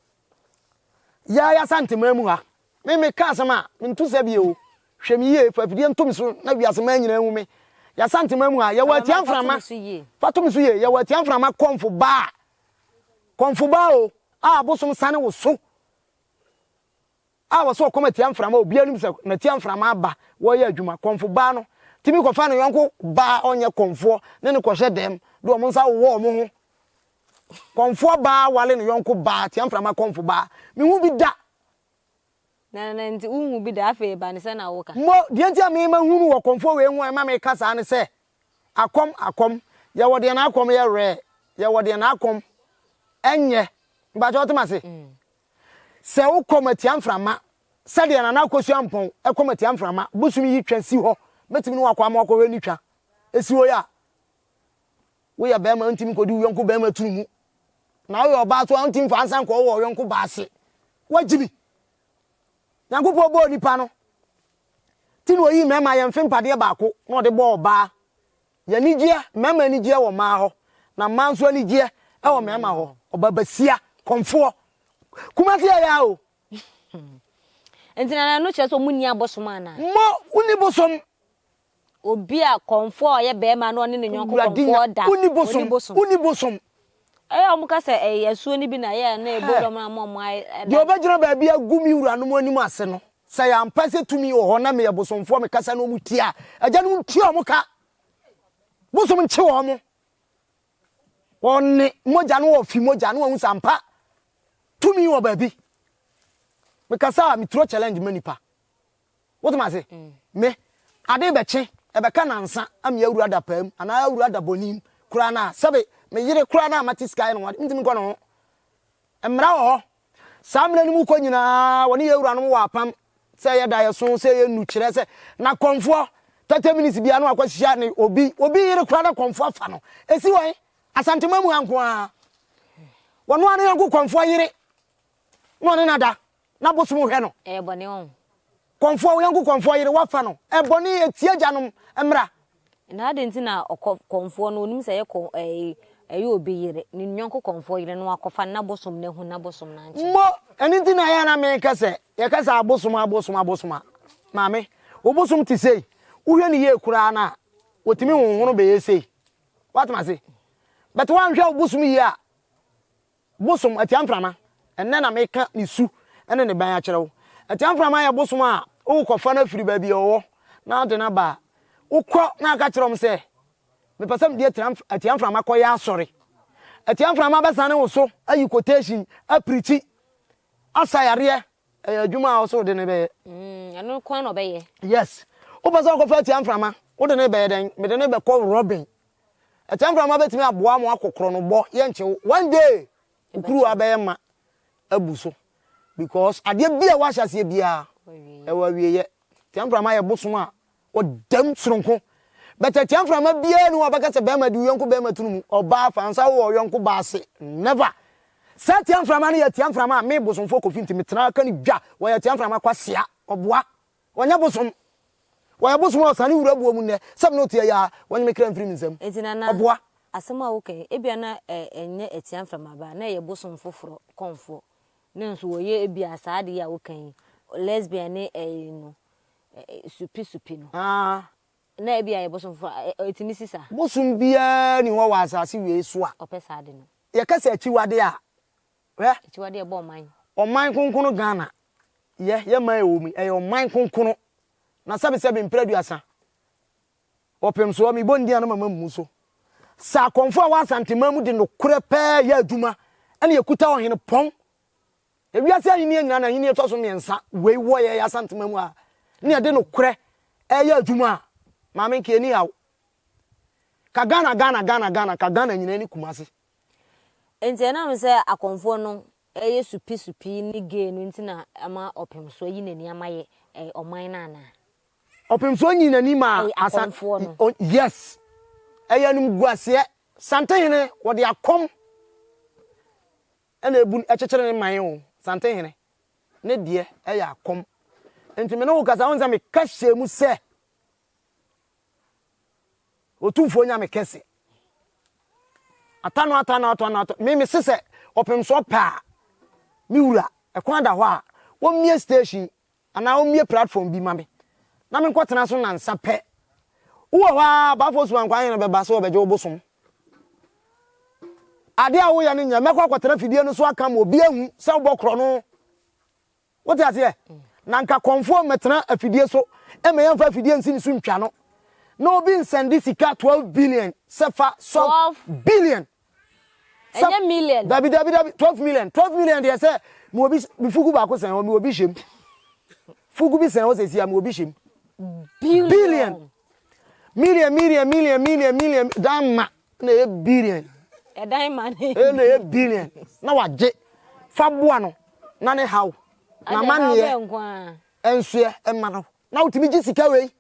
Yɛa yɛasanteman mu ha, me meka asɛm a, mento sɛ bio. Hwɛ me yie, fa afidie nto me so na wiase man nyinaa hu me. Yɛasanteman mu ha, yɛwɔ atia mframa. Fa to me so yie. Yɛwɔ atia mframa kɔmfo baa. Kɔmfo baa o, a abosom sane wo so. A wɔsɛ ɔkɔm atia mframa a obiara nim sɛ n'atia mframa aba wɔreyɛ adwuma. Kɔmfo baa no tumi kɔfa ne yɔnko baa a ɔnyɛ kɔmfoɔ ne no kɔhyɛ dɛm de wɔn nsa wowɔ wɔn ho. Kɔmfoɔ baa wale ne yɔnko baa tia mframa kɔmfo baa. Menhu bi da. Na na nti wonhu bi da afei ɛba ne sɛ na woka. Mo, deɛ nti a me mahunu wɔ kɔmfoɔ wei ho a ɛma meka saa ne sɛ, akɔm, akɔm, yɛwɔ deɛ n'akɔm yɛ rare, yɛwɔ deɛ n'akɔm ɛnyɛ. Mpakyɛ wote m'ase? Sɛ wokɔ Matia mframa sɛdeɛ Nana Akosua Ampɔn kɔ Matia mframa bosom yi twa si hɔ, mɛtumi ne wo akɔ ama wakɔhwɛ ne twa si hɔ yi a, woyɛ barima wontumi nkɔdi wo yɔnko barima tunu mu. Na woyɛ ɔbaa nso a wontumi mfa nsa nkɔ wɔ yɔnko baa ase. Woagye mi. Nyankopɔn bɔɔ nipa no, ti na ɔyii mmarima yɛn mfe mpadeɛ baako na ɔde bɔɔ ɔbaa. Yɛn anigyeɛ, mmarima anigyeɛ wɔ mmaa hɔ, na mmaa nso anigyeɛ wɔ mmarima hɔ. Ɔba basia, kɔmfoɔ. Kumasi yɛ ya o. Nti na ɛno kyerɛ sɛ ɔmo nni abosom anaa? Mo, wonni bosom. Obi a kɔmfoɔ a ɔyɛ barima na ɔne ne yɔnko kɔmfoɔ da, Wonni bosom, wonni bosom. Ɛyɛ a wɔka sɛ ɛyɛ asuo no bi na ɛyɛ a na ɛbɔ dɔm ama wɔn ayɛ ɛda. Deɛ ɔbɛgyina baabi agu me wuranom anim ase no, sɛ ɛyɛ ampa sɛ tumi wɔ hɔ na meyɛ bosomfoɔ mekasa na wɔtie a, agyanom ntua wɔn ka. Bosom nkye wɔn. Wɔne mogya no wɔfi mogya no wɔhu sɛ ampa tumi wɔ baabi. Mekasa a meturo challenge ma nipa. Wote m'ase? Me, ade rebɛkye, ɛbɛka nnansa ama yɛawura adapaa mu anaa awura adabɔne mu koraa no a, sɛbe me yere koraa no a mate sika ayɛ ne ho ade, mentumi nkɔ ne ho. Mmara wɔ hɔ. Saa mmara no mu kɔ nyinaa, wɔne yɛn wuranom wɔ apam, sɛ ɛyɛ daeɛso, sɛ ɛyɛ nnu, kyerɛ sɛ, na kɔmfoɔ, 30 minutes biara no wakɔhyia ne obi, obi yere koraa na kɔmfoɔ afa no. Ɛsi wɔ he? Asantema mu ha nko ara. Wɔno ara ne yɔnko kɔmfoɔ yere na ɔne no ada. Na bosom hwɛ no. Ɛyɛ bɔne ɔn. Kɔmfoɔ, wo yɔnko kɔmfoɔ yere woafa no. Ɛbɔne, ɛtia agyanom mmara. Na adɛn nti na ɔkɔ kɔmfoɔ no, ɔnim sɛ ɛyɛ kɔ ɛɛ ɛyɛ obi yere, ne yɔnko kɔmfoɔ yere na wakɔfa no, na bosom no ahu, na bosom no ankye no? Mo, ɛno nti na ɛyɛ a na meka sɛ, yɛka sɛ abosom, abosom, abosom a, maame, wo bosom te sei, wohwɛ no yie koraa no a, wɔtumi honhono bɛyɛ sei. Woate m'ase? But woanhwɛ wo bosom yie a, Bosom, atia mframa. Ɛnnɛ na meka ne su ne ne ban akyerɛ wo. Atia mframa yɛ bosom a wokɔfa no afiri baabi a ɔwɔ na wode no aba a, wokɔ na aka kyerɛ wɔn sɛ, mepɛ sɛ mede atia mframa kɔyɛ asɔre. Atia mframa bɛsane wo so ayi quotation, apirikyi, asa yareɛ. Ɛyɛ adwuma a ɔsɛ wode no bɛyɛ. Mm, ɛno kwan na ɔbɛyɛ. Yes. Wopɛ sɛ wokɔfa atia mframa, wode no bɛyɛ dɛn? Mede no bɛkɔ Robin. Ɛkyɛ mframa bɛtumi aboa mo akɔ korɔnobɔ yɛnkye wo one day wo kuruwa bɛyɛ ma abu so because adeɛ bi a woahyɛ aseɛ biara ɛwɔ awieyɛ. Tia mframa yɛ bosom a ɔdam soronko but atia mframa biara ni hɔ a ɔbɛka sɛ bɛrima di wo yɔnko bɛrima tunu mu ɔbaa fa nsa wɔ ɔyɔnko baa ase never. Saa tia mframa no yɛ tia mframa a me bosomfoɔ Kofi nti metena ka no dwa wɔyɛ tia mframa kwasea ɔboa Wɔnyɛ bosom. Wɔyɛ bosom a ɔsane wura buo mu nnɛ sɛ me ne wo teɛ yi ara, wɔnye me kra mfiri me nsam. Enti Nana, Ɔboa. asɛm a woka yi, ebia na ɛnyɛ atia mframa ba, na ɛyɛ bosom foforɔ, kɔmfoɔ, ne nso wɔyɛ ebia saa ade yi a woka yi, lesbian ne ɛyi no, supi supi no. Ah. Na ebia ɛyɛ bosom foforɔ, ɛtumi si saa? Bosom biara nni hɔ wɔ asase wei so a. Ɔpɛ saa ade no. Yɛka sɛ akyiwadeɛ a, hwɛ. Akyiwadeɛ ɛbɔ ɔman. Ɔman kronkrono Ghana, yɛ, yɛ man a ɛwɔ mu yi, ɛyɛ ɔman kronkrono. Na sɛbesɛbe mprɛ aduasa, ɔpem soɔ, mebɔ ne din a na mama mmu so. Sɛ akɔmfoɔ a ɛwɔ Asanteman mu de nokorɛ pɛɛ yɛ adwuma, ɛna yɛkuta ɔhene pɔn. Ewiase ahennie nyinaa na ahennie ɛtɔ so mmiɛnsa wei wɔ yɛn Asanteman mu ha, ne yɛde nokorɛ ɛyɛ adwuma a, maame nka yɛnni haw. Ka Ghana Ghana Ghana Ghana ka Ghana nyinaa ne Kumasi. Enti ɛnam sɛ akɔmfoɔ no yɛ supi supi ne gay no nti na ama ɔpemsoɔ ayi n'ani ama yɛ ɔman no anaa? Ɔpemsoɔ nyii n'ani maa Asan akɔmfoɔ no. Yes. Ɛyɛ animguaseɛ. Santehene wɔde akɔm ɛna ebu ɛkyekyere ne man o. Santehene ne deɛ ɛyɛ akɔm. Nti me ne wo kasa wohu sɛ meka hyɛɛ mu sɛ Otumfoɔ Nyame kɛse. Atano atano atano atano. Me me se sɛ ɔpemsoɔ pɛ a, me wura, ɛkwan da hɔ a, wɔmmie station anaa wɔmmie platform bi ma me na menkɔtena so nnansa pɛ. Wowɔ hɔ ara, Bafo Sumankwaa hene bɛba sɛ ɔbɛgye wo bosom. Adeɛ a woyɛ no nyɛ, mɛkɔ akɔtena fidie no so aka ma obi ahu sɛ wobɔ korɔno. Wote aseɛ? Na nka kɔmfoɔ mmɛtena afidie so mma yɛmfa afidie nsi ne so ntwa no. Na obi nsɛnde sika 12 billion sɛ fa sɔ billion. Ɛnyɛ million. Dabi dabi dabi 12 million. 12 million deɛ sɛ mewɔ bi me fugu baako sɛn hɔ mewɔ bi hyɛm. Fugu bi sɛn hɔ sɛsi a mewɔ bi hyɛm. Billion. Billion. Million million million million million dan ma na ɛyɛ billion. Ɛdan ma ne. Ɛna ɛyɛ billion na wagye fa boa no na ne haw na amanneɛ nsoɛ mma no na wotumi gye sika wei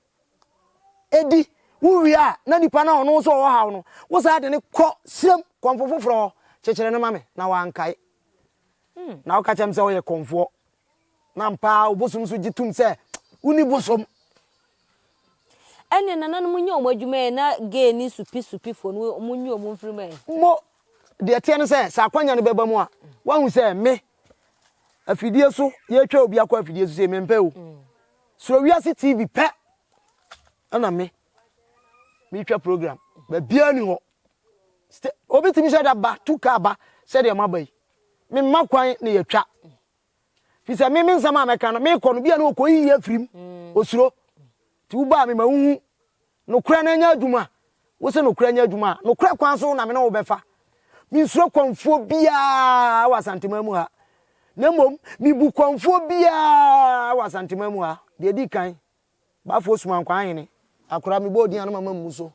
edi wowie a na nipa na ɔno nso ɔwɔ haw no wo saa de ne kɔ srem kɔmfo foforɔ hɔ kyekyere no ma me na wankae na woka kyɛm sɛ woyɛ kɔmfoɔ na mpaa obosom nso gye tom sɛ woni bosom. Ɛnneɛ nananom nyɛ wɔn adwuma ɛ na gay ne supi supi foɔ no wɔn nyi wɔn mfiri mu ɛ. Mo, deɛ ɛteɛ ne sɛ, sɛ akwanya no bɛba mu a, woahu sɛ me, afidie so, yɛretwa obi akɔ afidie so sei, mempɛ o. Soro Wiase TV pɛ ɛna me, meretwa program. Baabiara ni hɔ. Obi tumi hyɛ da ba, tu kaa ba, sɛdeɛ moaba yi. Memma kwan na yɛtwa. Fi sɛ me me nsɛm a mɛka no mekɔ no bia na ɔkɔyiyi afiri mu mm. osuro nti wobaa me ma wohu nokorɛ no anya adwuma wo sɛ nokorɛ anya adwuma a nokorɛ kwan so na me ne wo bɛfa mensuro kɔmfoɔ biaa wɔ Asanteman mu ha na mmom mebu kɔmfoɔ biaa wɔ Asanteman mu ha deɛ di kan Bafo Sumankwaa Hene, akora mebɔ odin a na mama mmu so.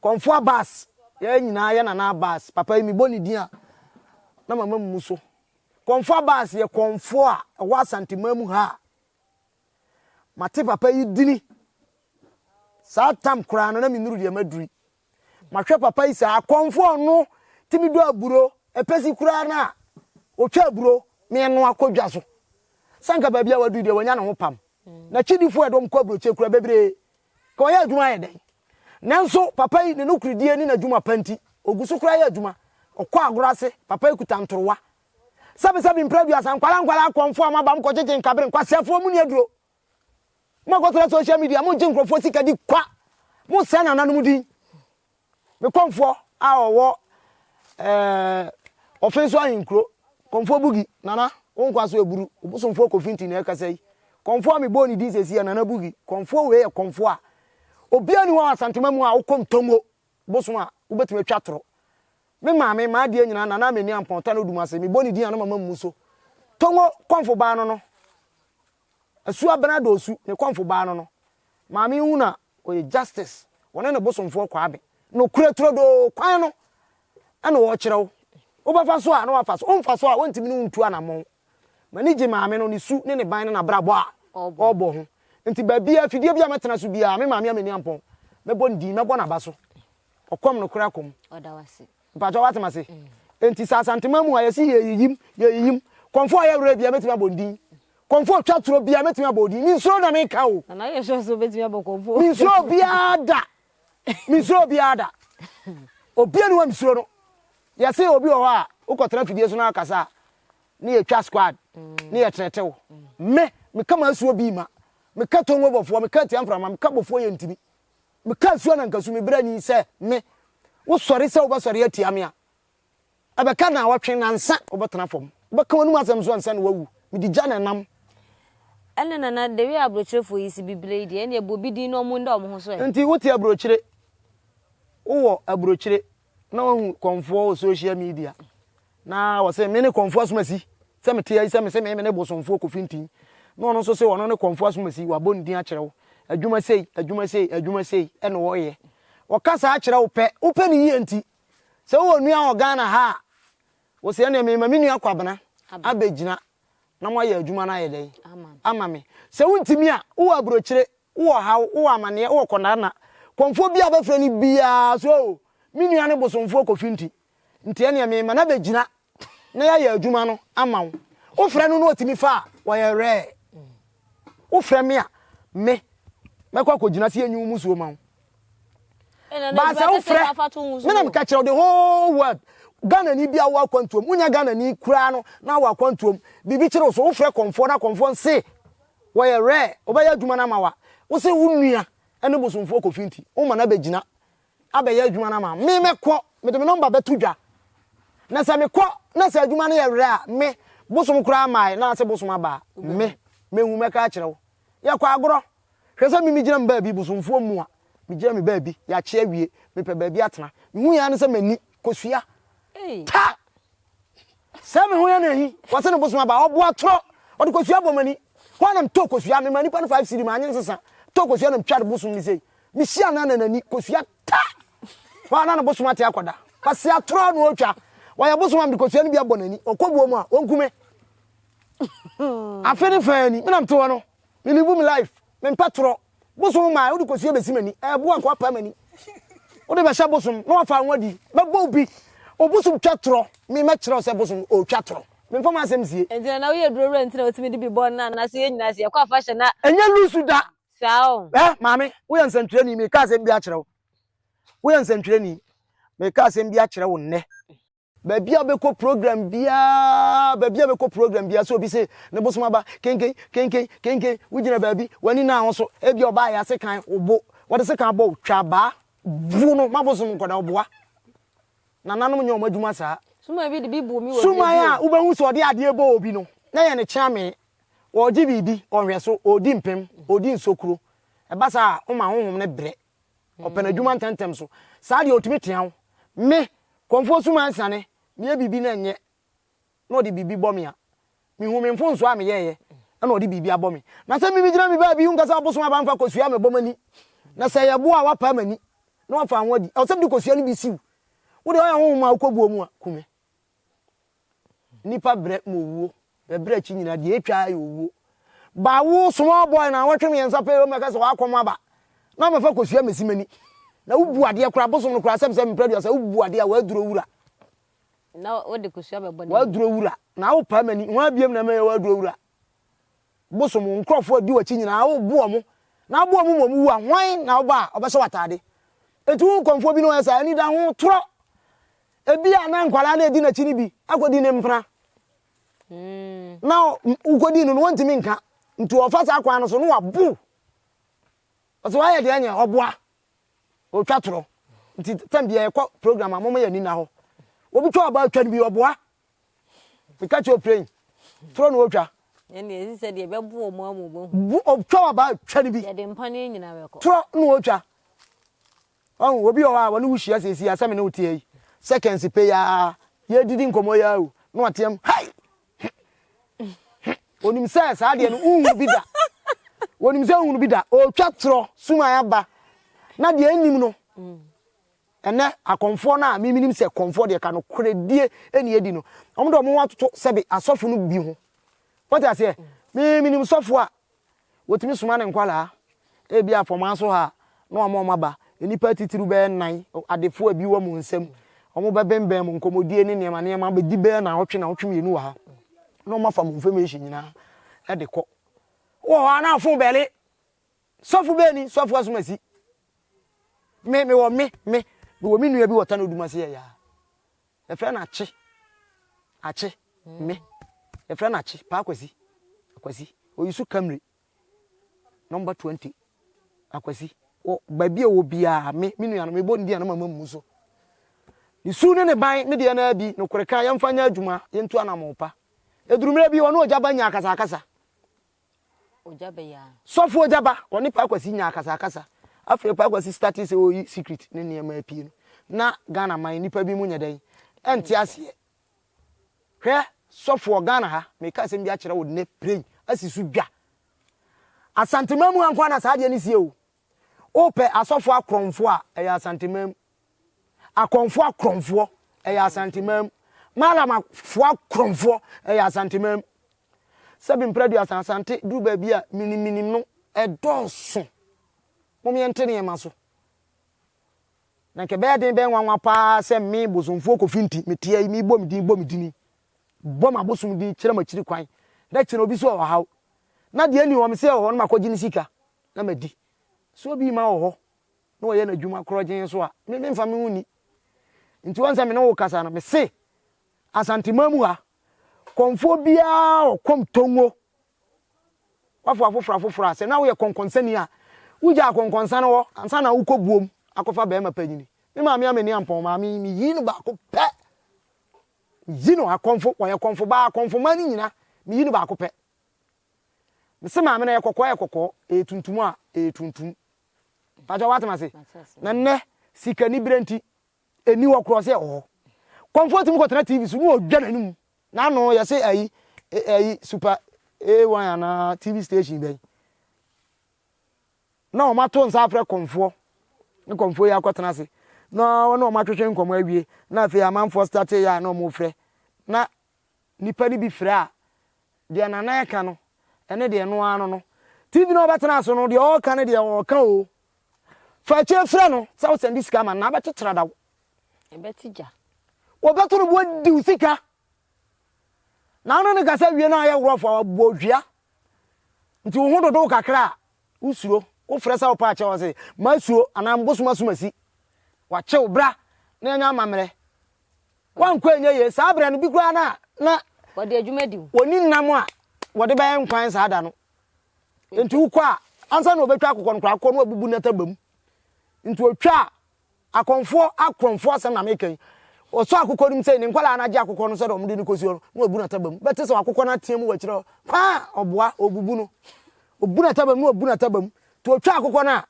Kɔmfo Abbas, yɛn nyinaa yɛ Nana Abbas, papa yi mebɔ ne din a na mama mmu so. Kɔmfo Abbas yɛ kɔmfo a ɛwɔ Asanteman mu ha a mate papa yi dini. Saa tam koraa no na menuru deɛ maduru yi. Mahwɛ papa yi saa, kɔmfo a ɔno tumi dɔ aburo, ɛpɛsi koraa no a ɔtwa aburo menoa kɔ dwa so. Sɛ anka baabi a waduru deɛ wanya ne ho pam. N'akyidifo a ɛde wɔn kɔ aburokyire kura bebree. Ka ɔyɛ adwuma ayɛ dɛn? Nanso papa yi ne nokoredie ne n'adwuma pa nti, ɔgu so koraa yɛ adwuma. Ɔkɔ agorɔ ase, papa yi kuta ntorowa. Sɛbesɛbe mprɛ aduasa, nkwadaa nkwadaa akɔmfoɔ a moaba mokɔgyegye nkabere, nkwaseafoɔ monni aduro. Moakɔtena social media, mogye nkurɔfoɔ sika di kwa. Mosɛe nananom din. Me kɔmfoɔ a ɔwɔ ɛɛ Ɔfenso ahenkuro, Kɔmfoɔ Bugi, Nana, wo nkwa so aburu, Obosomfoɔ Kofi Nti na ɛkasa yi. Kɔmfoɔ a mebɔɔ ne din seesei yɛ Nana Bugi. Kɔmfoɔ wei yɛ kɔmfoɔ a obiara nni hɔ wɔ Asantema mu a wokɔ Ntongo bosom a wobɛtumi atwa torɔ. Me maame, m'adeɛ nyinaa, Nana Amani Ampɔn, Tano Dumase, mebɔ ne din a na mama mmu so. Tongo kɔmfo baa no no, Asu Abena Doosu, ne kɔmfo baa no no, maame yi hu no a, Ɔyɛ justice wɔne ne bosomfoɔ Kwame nokorɛ turodoo kwan no ɛna ɔrekyerɛ wo wobɛfa so a na wafa so womfa so a wɔntumi ne wo ntu anamɔn m'ani gye maame no ne su ne ne ban ne n'abrabɔ a ɔrebɔ ho nti baabiara afidie bi a mɛtena so biara me maame Amani Ampɔn mɛbɔ ne din mɛbɔ n'aba so ɔkɔm nokorɛ akɔm. Mpakyɛw wate mase? Enti sɛ Asanteman mu ha yɛse yɛyiyim, yɛyiyim, kɔmfoɔ a ɔyɛ werɛ biara mɛtumi abɔ ne din, kɔmfoɔ a ɔtwa torɔ biara mɛtumi abɔ odin, mensuro na meka o. Nana yɛ sure sɛ wobɛtumi abɔ kɔmfoɔ. Mensuro obiara da, mensuro obiara da. Obiara ni hɔ a mesuro no. Yɛse obi wɔ hɔ a wokɔtena afidie so na akasa a ne yɛtwa squad, ne yɛtrɛtew. Me, meka m'asuo bi ma, meka tongo bɔfoɔ, meka atia mframa, meka bɔfoɔ yɛntimi. Meka asuo na nka su me berɛ ni sɛ me, wosɔre sɛ wobɛsɔre atia me a, Ɛbɛka naawɔtwe, nansa wobɛtena fam. Wobɛka w'anum asɛm nso ansa na woawu. Mede gya na ɛnam. Ɛne Nana, the way abrokyerefoɔ yi si bibire yi deɛ, ɛneɛ bɔ bi din na ɔmo nda ɔmo ho so ɛ. Nti wote aburokyire, wowɔ aburokyire na woahu kɔmfoɔ wɔ social media na wɔse me ne kɔmfoɔ asomasi sɛ mete ayi sɛ mese me me ne bosomfoɔ Kofi Ntin na ɔno nso se ɔno ne kɔmfoɔ asomasi wabɔ ne din akyerɛ wo adwuma sei adwuma sei adwuma sei ɛna ɔyɛ ɔka saa kyerɛ wo pɛ wopɛ ne yie nti sɛ wowɔ nua wɔ Ghana ha a wose ɛneɛ mema me nua Kwabena abɛgyina na moayɛ adwuma no ayɛ dɛn ama me. Sɛ wontumi a, wowɔ aburokyire, wowɔ ɔhaw, wowɔ amaneɛ, wowɔ kɔnarna, kɔmfoɔ biara a wobɛfrɛ no biara so o, me nua ne bosomfoɔ Kofi nti, nti ɛneɛ mema no abɛgyina na yɛayɛ adwuma no ama wo. Wofrɛ no na ɔtumi fa a, ɔyɛ rare. Wofrɛ me a, me, mɛkɔ akɔgyina sɛ yɛnyi wo musuo ma wo. Ba sɛ wofrɛ me na meka kyerɛ wo the whole world Ghana ni bi a wɔ akwantuom wonya Ghana ni koraa no na wɔ akwantuom biribi kyerɛ wo so wofrɛ kɔmfoɔ na kɔmfoɔ nse wɔyɛ rare wɔbɛyɛ adwuma no ama wa wo se wo nua ne bosomfoɔ kofi nti woma no abɛgyina abɛyɛ adwuma no ama me mɛkɔ mede me nɔmba bɛto dwa na sɛ mekɔ na sɛ adwuma no yɛ rare a me bosom koraa mae na ase bosom aba a me mehu mɛka akyerɛ wo yɛkɔ agorɔ Hwɛ sɛ me megyina me baabi, bosomfoɔ mmoa, megyina me baabi, yɛakye awie, mepɛ baabi atena. Mehu yɛ ara ne sɛ m'ani kosua. Ta! Sɛ me ho yɛ no ahi, wɔse ne bosom aba, ɔboa torɔ, ɔde kosua bɔ m'ani. Hɔ a na metɔ kosua, mema nipa no 5 cedi, manye nsesa. Tɔ kosua na metwa de bosom no sei. Mehyia no na n'ani, kosua ta! Hɔ a na ne bosom ate akɔda. Kwasea torɔ na ɔretwa. Wɔyɛ bosom a mede kosua no bi abɔ n'ani. Ɔkɔ buo mu a, ɔnku me. Afe ne faa ni, me na mete hɔ no. Me live me life, me mpɛ torɔ. Bosom maa wode kosua bɛsi m'ani, ɛɛbo anka wapaa m'ani. Wode bɛhyɛ bosom na wafa ho adi, mɛbɔ wo bi. Obosom twa torɔ, me mɛkyerɛ wo sɛ bosom ɔretwa torɔ. Memfa m'asɛm sie. Nti nana woyɛ duro wura nti na wotumi de bi bɔ no anaa sɛ yɛn nyinaa sɛ yɛkɔ afahyɛ na. Ɛnyɛ lusu da. Saa o. Eh maame, woyɛ nsɛntwerɛni, meka asɛm bi akyerɛ wo. Woyɛ nsɛntwerɛni, meka asɛm bi akyerɛ wo nnɛ. Baabi a wobɛkɔ program biara, baabi a wobɛkɔ program biara, sɛ obi se ne bosom aba, kenken, kenken, kenken, wogyina baabi, w'ani nna ho so, ebia ɔbaa yɛ asekan wo bo, wɔde sekan bɔ wo, twa abaa, bu no, ma bosom nkɔda, ɔboa. Nananom nyɛ wɔn adwuma saa. Suman bi de bi buu me wɔ Suman a wobɛhu sɛ ɔde adeɛ bɔ obi no, na yɛ ne kyeame. Ɔregye biribi, ɔnhwɛ so, ɔredi mpem, ɔredi nsokuro. Ɛba saa a, woma honhom no brɛ. Ɔpɛ n'adwuma ntɛmntɛm so. Saa deɛ ɔtumi tea wo. Me, Kɔmfoɔ Suman Sane, meyɛ biribi na ɛnyɛ na ɔde biribi bɔ me a, mehu me mfomsoɔ a meyɛeɛ na ɔde biribi abɔ me. Na sɛ me megyina me baabi nka sɛ abosom aba mfa kosua mmɛbɔ m'ani, na sɛ ɛyɛ boɔ a woapaa m'ani na woafa ho adi, ɛwɔ sɛ mede kosua no bi siw. Wo deɛ woyɛ honhom a wokɔ buo mu a, ku me. Nnipa brɛ ma owuo, bɛbrɛ akyi nyinaa deɛ ɛtwa ara yɛ owuo. Ba wo small boy na wɔtwe mmiɛnsa pɛ wɔmɛka sɛ wakɔm aba na mɛfa kosua mɛsi m'ani na wobu adeɛ koraa bosom no koraa sɛm sɛ mprɛ duasa wobu adeɛ a waduro wura na wode kosua bɛbɔ ne waduro wura na wopaa m'ani ho abiem na mɛyɛ waduro wura bosom wo nkurɔfoɔ adi w'akyi nyinaa wobu wɔn na abo wɔn ma wɔn wu a hwan na woba a ɔbɛhyɛ w'ataade eti wo nkɔmfoɔ bi na ɔyɛ saa ani da ho torɔ Ebia na nkwadaa no a edi n'akyi no bi akodi ne mpena. Na wokodi no no, wɔntumi nka. Nti ɔfa saa kwan no so na wabu. Ɔsɛ wayɛ deɛ nyɛ ɔboa. Ɔtwa torɔ. Nti tɛm bia yɛkɔ program a moma yɛ ani nna hɔ. Obi twa ɔba twa no bi ɔboa. Meka kyerɛ oprɛn. Torɔ na ɔtwa. Ɛnna ɛsi sɛ deɛ ɛbɛbo wɔn ama wɔahu. Bu ɔtwa ɔba twa no bi. Yɛde mpa no nyinaa bɛkɔ. Torɔ na ɔtwa. Wahu, obi wɔ hɔ a, ɔne wo hyia seesei a, sɛ me ne wo te ha yi, seconds pɛ yi ara, yɛredidi nkɔmmɔ yi ara o, na wateam, Hai! Onim sɛ saa adeɛ no, wonhunu bi da. Onim sɛ wonhunu bi da. Ɔretwa torɔ, suman aba. Na deɛ ɛnnim no, ɛnɛ akɔmfoɔ no a me menim sɛ kɔmfoɔ deɛ ka nokorɛdie ɛne ɛdi no, wɔn de wɔn ho atoto sɛbe asɔfo no bi ho. Wote aseɛ? Me menim sɔfo a Wɔtumi soma ne nkwadaa, ebia fam so ha a, na wɔama wɔn aba. Nnipa atitiriw bɛyɛ nnan, adefoɔ a bi wɔ wɔn nsam. Wɔbɛbembɛn mo nkɔmmɔdie ne nneɛma nneɛma bɛdi bɛyɛ nnawɔtwe nnawɔtwe mmienu wɔ ha. Na wɔafa mo information nyinaa de kɔ. Wowɔ hɔ a na afon bɛle. Sɔfo bɛn ni? Sɔfo Asomasi. Me, mewɔ me, me, mewɔ me nua bi wɔ Tano Dumase yɛ yaa. Yɛfrɛ no Akye. Akye. Me. Yɛfrɛ no Akye. Paa Kwasi. Akwasi. Oyi so Camry. Number 20. Akwasi. Wɔ baabi a wɔ biara, me, me nua no, mebɔ ne din a na mama mu so. Ne su ne ne ban, me deɛ no ara bi, nokorɛ ka, yɛmfa nyɛ adwuma, yɛntu anammɔn pa. Ɛduru mmerɛ bi, ɔne Ogya Ba nyaa akasakasa. Sɔfo Ogya Ba, ɔne Paa Kwasi nyaa akasakasa. Afei Paa Kwasi startee sɛ ɔreyi secret ne nneɛma apue no, na Ghana man nnipa bi mu nyɛ dɛn? Ɛnte aseɛ. Hwɛ, sɔfoɔ, Ghana ha, meka asɛm bi akyerɛ wo nnɛ, pray, asi so dwa. Asanteman mu ha nko ara na saa adeɛ no sie o. Wopɛ asɔfoɔ akorɔmfoɔ a, ɛyɛ Asanteman mu. Akɔmfoɔ akorɔmfoɔ, ɛyɛ Asanteman mu. Malamafoɔ akorɔmfoɔ, ɛyɛ Asanteman mu. Sɛbi mprɛ aduasa, Asante duru baabi a miniminim no, ɛdɔɔso. Mom yɛnte nneɛma so. Na nka ɛbɛyɛ den bɛyɛ nwanwa paa sɛ me bosomfoɔ Kofi nti meteɛ yi mebɔ me din bɔ me dini bɔ m'abosom din kyerɛ m'akyiri kwan na kyerɛ obi sɛ ɔhaw na deɛ ni hɔ me sɛ ɛwɔ hɔ no makɔgye ne sika na madi so obi ma wɔ hɔ na ɔyɛ n'adwuma korɔgyen so a me memfa me ho ni nti wɔn sɛ me ne wo kasa no me se Asanteman mu ha kɔmfoɔ biara ɔkɔm tongo Woafa afoforo afoforo a, sɛ na woyɛ kɔnkɔnsani a, wugyaa akɔnkɔnsa no hɔ ansa na wokɔ buom akɔfa barima panyin. Me maame Amani Ampɔn maame yi, miyii no baako pɛ. Miyi no akɔmfo, ɔyɛ kɔmfo baa, akɔmfo mma no nyina, miyi no baako pɛ. Mese maame no, ɛyɛ kɔkɔɔ a ɛyɛ kɔkɔɔ, ɛyɛ tuntum a ɛyɛ tuntum. Pakyɛ woate m'ase? Na nnɛ, sikanibere nti, Ɛnni hɔ korɔ sɛ ɛwɔ hɔ. Kɔmfoɔ tumi kɔtena TV so na ɔdwa n'anum. N'ano yɛse ayi ayi super A1 anaa TV station bɛn. Na wɔn ato nsa afrɛ kɔmfoɔ. Ne kɔmfoɔ yi akɔtena ase. Na wɔne wɔn atwetwe nkɔmmɔ awie. Na afei amanfoɔ starte yɛ a na wɔn frɛ. Na nipa no bi frɛ a, deɛ Nana ɛka no, ɛne deɛ ɛno ara no no. TV no a ɔbɛtena so no, deɛ ɔreka no deɛ ɔreka o. Fa akyire frɛ no sɛ wo sɛnde sika ma no na abɛte tradaw. Ɛbɛte gya. Wɔbɛto no bo adi wo sika. Na wo ne no kasa wie na ayɛ worɔfo a wabɔ dua. Nti wo ho dodo wo kakra a, wosuro. Wofrɛ sɛ wopɛ akyɛw ɔse masuo anaa mbosom asomasi. Wakyew bra na yɛnyɛ amammerɛ. Wankɔ ɛnyɛ yie. Saa berɛ no bi koraa na na Wɔde adwuma di wo. Wɔnni nam a wɔde bɛyɛ nkwan saa da no. Nti wokɔ a, ansa na wɔbɛtwa akokɔ no koraa, akokɔ no wabubu n'ataba mu. Nti wɔtwa a, akɔmfoɔ akorɔmfoɔ asɛm na meka yi. Wɔsɔ akokɔ no mu sɛ ne nkwadaa no agye akokɔ no sɛdeɛ wɔde no kɔsi hɔ no, na wabu n'ataba mu. Bɛte sɛ akokɔ no ateam wɔ akyire hɔ, kwaa! Ɔboa, ɔbubu no. Ɔbu n'ataba mu na wabu n'ataba mu. Nti wɔtwa akokɔ no a,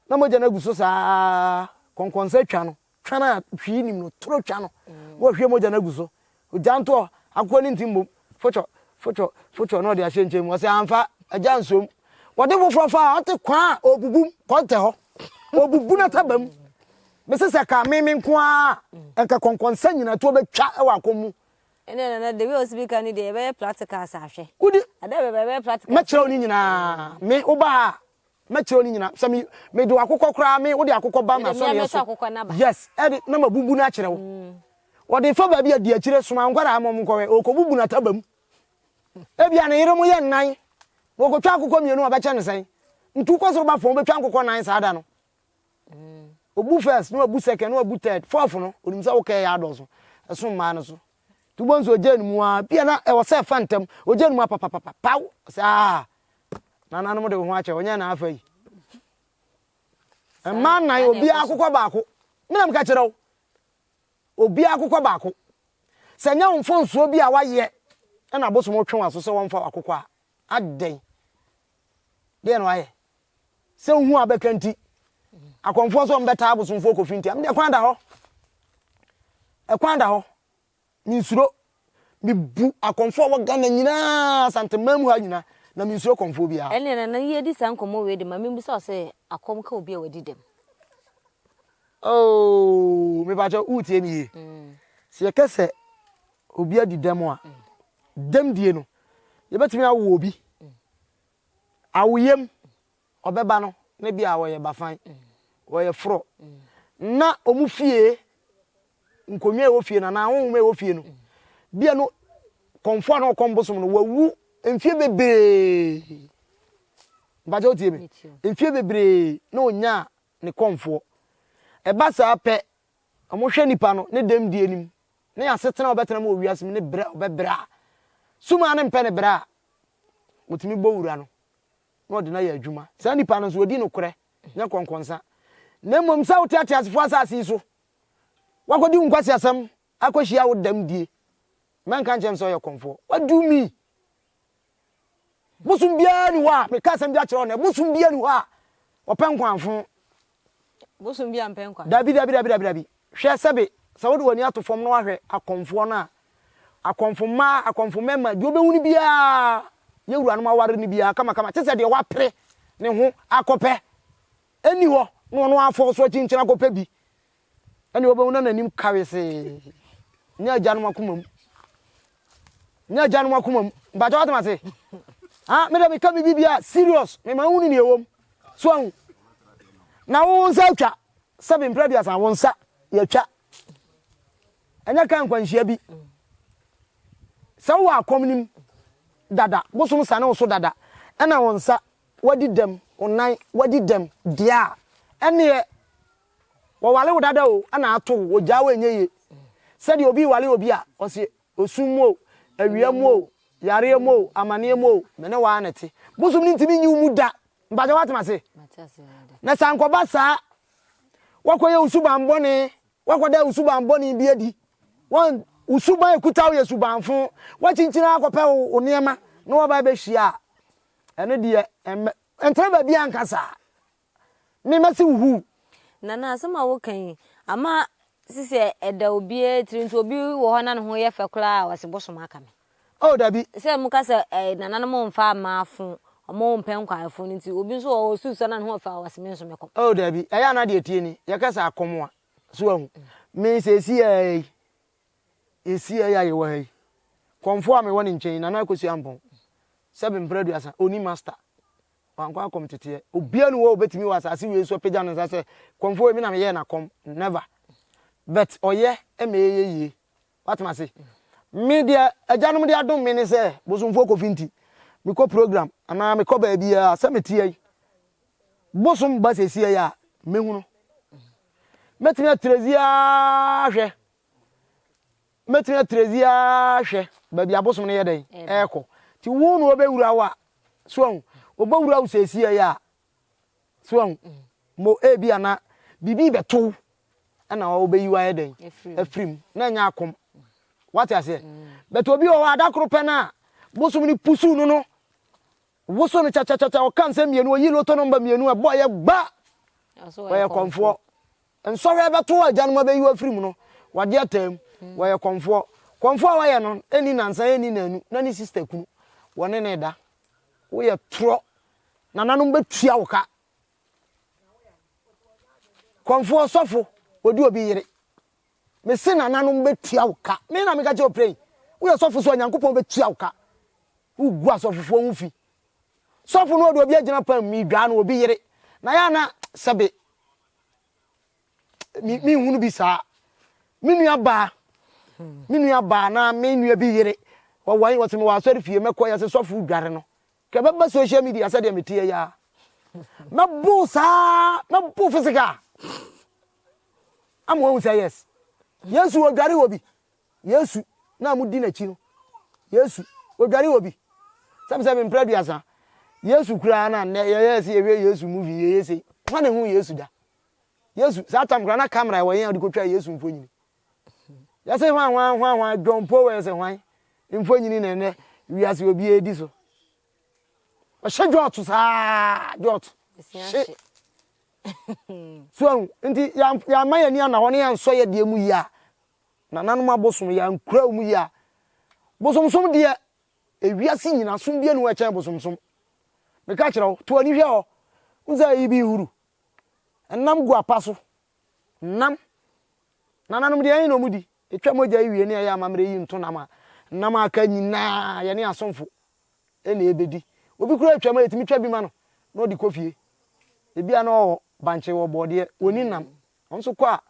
na mogya no agu so saa, kɔnkɔnsa twa no. Twa no a hwee nnim no, toro twa no, na wahwie mogya no agu so. Ogya nto hɔ, akokɔ no nti mmom, fotwɔ, fotwɔ, fotwɔ, na ɔde ahyɛ nkyɛn mu. Ɔsɛ amfa, agya nsuom. Wɔde foforɔ fa a, ɔte kwaa a ɔbubum, kɔntɛ hɔ. Ɔbubu n'ataba mu. Mese sɛ ka me me nko ara a, nka kɔnkɔnsa nyinatoɔ bɛtwa wɔ akɔm mu. Ɛnna nana the way ɔsi bi ka ne deɛ yɛbɛyɛ practicals ahwɛ. Wodi. Ada bɛba yɛbɛyɛ practicals. Mɛkyerɛ wo ne nyinaa. Me woba ha a, Mɛkyerɛ wo ne nyinaa. Sɛ me mede w'akokɔ koraa me wode akokɔ ba m'asɔreɛ so. Yes, ɛde na mabubu no akyerɛ wo. Wɔde fa baabi a di akyire soma nkwadaa ma wɔn nkɔhwɛ. Ɔrekɔbubu n'ataba mu. Ebia ne yere mo yɛ nnan. Na ɔkɔtwa akokɔ mmienu a ɔbɛkyɛ no sɛn? Nti wokɔ soro ba fam wobɛtwa nkokɔ nnan saa da no. Obu first na wabu second na wabu third. Fourth no, onim sɛ wo kɛɛ yɛ adɔɔso. Ɛso mmaa no so. Nti wobɛhu sɛ ɔgyae no mu ara. Bia na ɛwɔ sɛ ɛfa ntɛm. Ɔgyae no mu ara papapapa. Paw! Ɔsɛ aa! Nananom de wo ho akyɛ, ɔnyɛ na afa yi. Mmaa nnan, obiara akokɔ baako. Me na meka kyerɛ wo. Obiara akokɔ baako. Sɛ nyɛ wo mfonsoɔ bi a wayɛ ɛna abosom twe w'aso sɛ wɔmfa w'akokɔ a, adɛn? Deɛ na wayɛ? Sɛ wohu abɛka nti, akɔmfoɔ sɛ wɔbɛtaa abosomfoɔ kofi nti, ɛmdeɛ kwan da hɔ. Ɛkwan da hɔ. Mensuro. Mebu akɔmfoɔ a wɔ Ghana nyinaa, Asanteman mu ha nyinaa, na mensuro kɔmfoɔ biara. Ɛnneɛ Nana yɛdi saa nkɔmmɔ wei de, ma menbisa wo sɛ akɔm ka obi a wadi dɛm? Oh, mepakyɛ woretie me yie? Sɛ yɛka sɛ obi adi dɛm a, dɛm die no, yɛbɛtumi awo obi. Awoyam, ɔbɛba no na bi a wɔyɛ bafan, wɔyɛ forɔ, na wɔn fie nkonnwa a ɛwɔ fie no anaa honhom a ɛwɔ fie no, bi a no kɔmfoɔ a na ɔkɔm bosom no wawu mfie bebree. Mpakyɛ wotie me? Mfie bebree na ɔnyaa ne kɔmfoɔ. Ɛba saa pɛ, wɔhwɛ nipa no ne dɛm die no mu, ne asetena a ɔbɛtena mu wɔ wiase mu ne brɛ a ɔbɛbrɛ a, sum a ne mpɛ ne brɛ a, wɔtumi bɔ wura no. na ɔde no ayɛ adwuma. Saa nipa no nso, ɔdi nokorɛ, nyɛ nkɔnkɔnsa. Na mmom sɛ wote ateasefoɔ asase yi so, Wakɔdi wo nkwaseasɛm akɔhyia wo dɛm die. Mɛnka nkyerɛ me sɛ ɔyɛ kɔmfoɔ. What do you mean? Bosom biara ni hɔ a meka asɛm bi akyerɛ wo nɛ. Bosom biara ni hɔ a ɔpɛ nkwanfo. Bosom biara mpɛ nkwanfo. Dabi dabi dabi dabi dabi. Hwɛ sɛbe sɛ wode w'ani ato fam na wahwɛ akɔmfoɔ no a, akɔmfo mmaa, akɔmfo mmarima, deɛ wobɛhu no biara, yɛ wuranom aware no biara kamakama, kyɛ sɛ deɛ wapere ne ho akɔpɛ ɛnni hɔ na ɔno afɔ so akyinkyini akɔpɛ bi. Ɛnna wobɛhu na n'anim ka wesee. Nyɛ agyanom akoma mu. Nyɛ agyanom akoma mu. Mpakyɛ wate mase? Ha, me dɛ meka biribi bi a serious, mema wohunu nea ɛwɔ mu. So ahu? Na wo nsa atwa, sɛbe mprɛ aduasa, wo nsa yɛatwa. Ɛnyɛ ka nkwanhyia bi. Sɛ wowɔ akɔm nim dada, bosom sane wo so dada, ɛna wo nsa wadi dɛm, wo nan wadi dɛm deɛ a, ɛneɛ Wɔware wo dada o, ɛna ato wo, wɔgyaa wo ɛnyɛ yie. Sɛdeɛ obi reware obi a, ɔse osum mu o, awia mu o, yareɛ mu o, amaneɛ mu o, me ne wo ara na ɛte. Bosom no ntumi nyi wo mu da. Mpakyɛ woate m'ase? Na sɛ ankɔba saa, woakɔyɛ wo suban bɔne, woakɔda wo suban bɔne bi adi, wɔn wo suban ekuta wo yɛ subanfo, woakyinkyini akɔpɛ wo nneɛma na woaba abɛhyia a, ɛno deɛ ɛmmɛ, ɛntena baabi a nka saa. Me mɛse wo huu. Nana asɛm a woka yi ama sisɛ ɛda obiara tiri nti obi wɔ hɔ na ne ho yɛ fɛ koraa a ɔse bosom aka me. Oh dabi. Sɛ moka sɛ eh, nananom mfa mmaa fo, ɔmo mpɛ nkwaefo no nti obi nso wɔ hɔ osusu na ne ho ɔfɛ a ɔse me nso mɛkɔ. Oh dabi, ɛyɛ a na deɛ ɛtie ni, yɛka sɛ akɔm a, so wahu. Me seesei ara yi, seesei ara yi a yɛwɔ ha yi, kɔmfoɔ a mewɔ ne nkyɛn yi, Nana Akosua Ampɔn, sɛbe mprɛ aduasa, ɔnni master. Wankɔ akɔm teteɛ. Obiara ni hɔ a obetumi wɔ asase wei so apagya ne nsa sɛ kɔmfoɔ wei me na meyɛɛ no akɔm. Never. But ɔyɛ ma ɛyɛ yie. Wate m'ase? Me deɛ agyanom de adom me ne sɛ bosomfoɔ Kofi nti mekɔ program anaa mekɔ baabiara sɛ meteɛ yi bosom ba seesei yi a mɛhunu. Mɛtumi atrezi ara hwɛ Mɛtumi atra dzi ara ahwɛ baabi a bosom no yɛ dɛn ɛrekɔ. Nti wo na ɔbɛwura wo a, so ahu, ɔbɛwura wo seesie yi a, so ahu, mo ebi a na biribi bɛto wo ɛna ɔbɛyi wo ayɛ dɛn afiri mu na ɛnyɛ akom. Wate aseɛ? But obi wɔ hɔ a da koro pɛ no a bosom no pusu no no, woso no kyakyakyakya, ɔka nsɛm mmienu, ɔyi loto nɔmba mmienu, ɛbɔ yɛ gba, ɔyɛ kɔmfoɔ. Nsɔhwɛ bɛto agyanom abɛyi wo afiri mu no, wagye ataa mu. Wɔyɛ kɔmfoɔ. Kɔmfoɔ a wayɛ no, ɛnni nnansa, ɛnni nnanu, na ne sista kunu, wɔne no reda. Woyɛ torɔ. Nananom bɛtua wo ka. Kɔmfoɔ sɔfo, wɔdi obi yere. Mese nananom bɛtua wo ka. Me na meka kyerɛ wo prɛn. Woyɛ sɔfo so a, Nyankopɔn bɛtua wo ka. Wogu asɔfofoɔ ho fi. Sɔfo no ɔde obi agyina pam, medwaa no obi yere. Na yɛ ana sɛbe me menhunu bi saa. Me nua baa, me nua baa na me nua bi yere wɔwɔ wɔsɛ mewɔ asɔre fie mɛkɔ yɛsɛ sɔfo dware no. Kɛ bɛba social media sɛdeɛ meteɛ yi a. Mɛbo saa, mɛbo physical. Ama wɔahu sɛ yes. Yesu ɔdware wɔ bi. Yesu na mudi n'akyi no, Yesu, odware obi. Sɛ sɛ mempere aduasa. Yesu koraa na nnɛ yɛyɛ sɛ yɛhwɛ Yesu movie yɛyɛ sei. Hwan na ehu Yesu da? Yesu, saa tam koraa na camera ɛwɔ yɛn a wɔde kotwa Yesu mfonyini. Yɛsɛ hwan hwan hwan hwan John Paul wɔ yɛsɛ hwan mfonyini na ɛnɛ wiase obi edi so. Ɔhyɛ jɔɔto saa jɔɔto. Hye. So ahu nti yɛama yɛn ani ana hɔ ne yɛnsɔ yɛ deɛ mu yie a Nananom abosom, yɛankura wɔn yie a, bosomsom deɛ, ewiase nyinaa som biara nni hɔ a ɛkyɛn bosomsom. Meka kyerɛ wo, to w'ani hwɛ hɔ, wohu sɛ ayi bi rehuru. Nam gu apa so. Nam. Nananom deɛ ɛhe na wɔdi? Ɛtwa mogya yi wie ne ɛyɛ amammerɛ yi nto nam a, nam a aka nyinaa yɛne asomfo na ɛbɛdi. Obi koraa atwam a yɛtumi twa bi ma no na ɔde kɔ fie. Ebia na ɔwɔ bankye, wɔ bɔɔdeɛ, ɔnni nam. Ɔno nso kɔ a,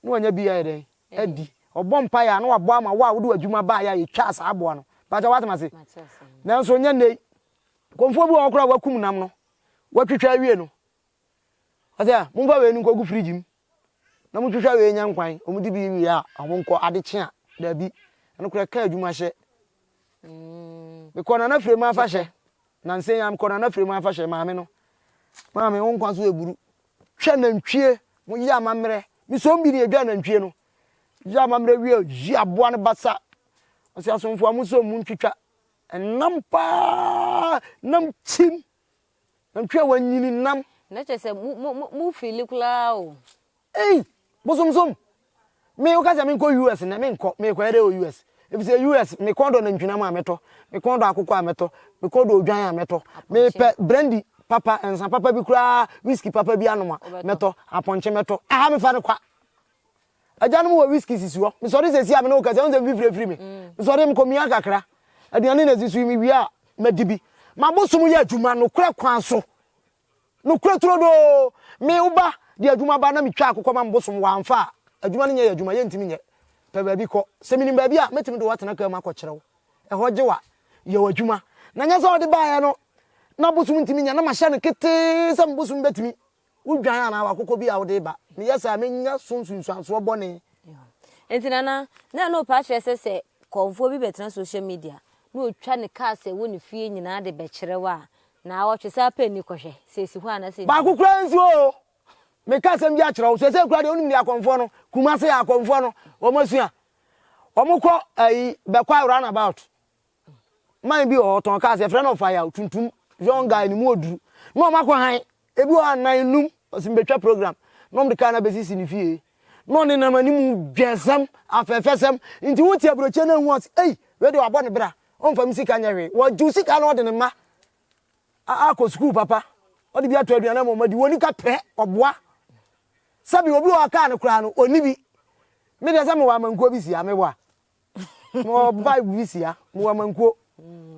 na wanya bi ayɛ dɛn? Adi. Ɔbɔ mpaeɛ a, na wabɔ ama wo a wode w'adwuma baeɛ a yɛtwaa saa aboa no. Mpakyɛ woate m'ase? Nanso nyɛ nnɛ yi. Kɔmfoɔ bi wɔ hɔ koraa a wakum nam no, watwitwa awie no. Ɔsɛ a, momfa wei no nkɔgu fridge mu na montwitwa wei nyɛ nkwan. Wɔn de bi wie a, wɔn nkɔ. Ade kye a, daabi. Ɛno koraa ɛka adwuma hyɛ. Mekɔɔ Nana Frema afahyɛ. Nansa yi ara mekɔɔ Nana Frema afahyɛ, maame no. Maame, wo nkwa so eburu. Hwɛ nantwie, mo yɛ amammerɛ. Me som bi ni edwa nantwie no. Yɛ amammerɛ wie a, yi aboa no basa. Ɔse asomfoɔ a monsɔ mu ntwitwa. Ɛnam paa, nam kyim. Nantwi a wanyini nam. Na kyerɛ sɛ mo mo mo mo feeli koraa o. Ei! Bosomsom! Me woka sɛ menkɔ US nnɛ, menkɔ. Merekɔyɛ dɛ wɔ US? Efisɛ US, me kɔn dɔ nantwinam a mɛtɔ, me kɔn dɔ akokɔ a mɛtɔ, me kɔn dɔ odwan a mɛtɔ. Mepɛ brandy papa, nsa papa bi koraa, whisky papa bi anom a, mɛtɔ, apɔnkye mɛtɔ. Aha mefa no kwa. Agyanom wɔ whisky sisi hɔ. Mesɔre seesei a me ne wo kasa yi, wohu sɛ mfifire afiri me. Mesɔre mekɔmia kakra. Aduane na ɛsi so yi, mewie a, madi bi. M'abosom yɛ adwuma nokorɛ kwan so. Nokorɛ turodoo. Me, wo ba, de adwuma ba na metwa akokɔ ma me bosom, wamfa a, adwuma no nyɛ yɛn adwuma, yɛntumi nyɛ. Pɛ baabi kɔ. Sɛ menim baabi a, mɛtumi de wo atena kaa mu akɔkyerɛ wo. Ɛhɔ gye wo a, yɛ w'adwuma. Na nyɛ sɛ wode baeɛ no na bosom ntumi nyɛ, na mahyɛ no ketee sɛ me bosom bɛtumi. Wo dwan anaa w'akokɔ bi a wode reba. Meyɛ saa a, menya so nsunsuansoɔ bɔne. Enti Nana, na ɛno repɛ akyerɛ sɛ sɛ kɔmfoɔ bi bɛtena social media na ɔtwa ne cars a ɛwɔ ne fie nyinaa de bɛkyerɛ wo a, naawɔtwe saa pɛ nni kɔhwɛ sɛ ɛsi hɔ anaasɛ ɛnsi hɔ. Baako koraa nsi hɔ oo. Meka asɛm bi akyerɛ wo, seesei koraa deɛ wonim deɛ akɔmfoɔ no, Kumasi akɔmfoɔ no, wɔn asua. Wɔn kɔ ayi, Bɛkwae round about. Man bi wɔ hɔ ɔtɔn cars yɛfrɛ no ɔfayaw tuntum young guy ne mu oduru na ɔmo akɔ han ebi wɔ hɔ a nan num ɔsi mbɛtwa program na ɔmo de car no abɛsisi ne fie na ɔne nam anim dwɛsɛm afɛɛfɛsɛm nti wote aburokyire no ehu ɔsi ei wei de wabɔ ne bra ɔnfa mi sika nyɛ hwee wɔgye sika na ɔde ne mma akɔ sukuu papa ɔde bi ato aduane ama ɔmo adi wɔn nika pɛ ɔboa sɛbi obi wɔ kaa no koraa no ɔni bi me deɛ sɛ mewɔ amankuo bi si ha mewɔ a Mewɔ vibe bi si ha, mewɔ amankuo.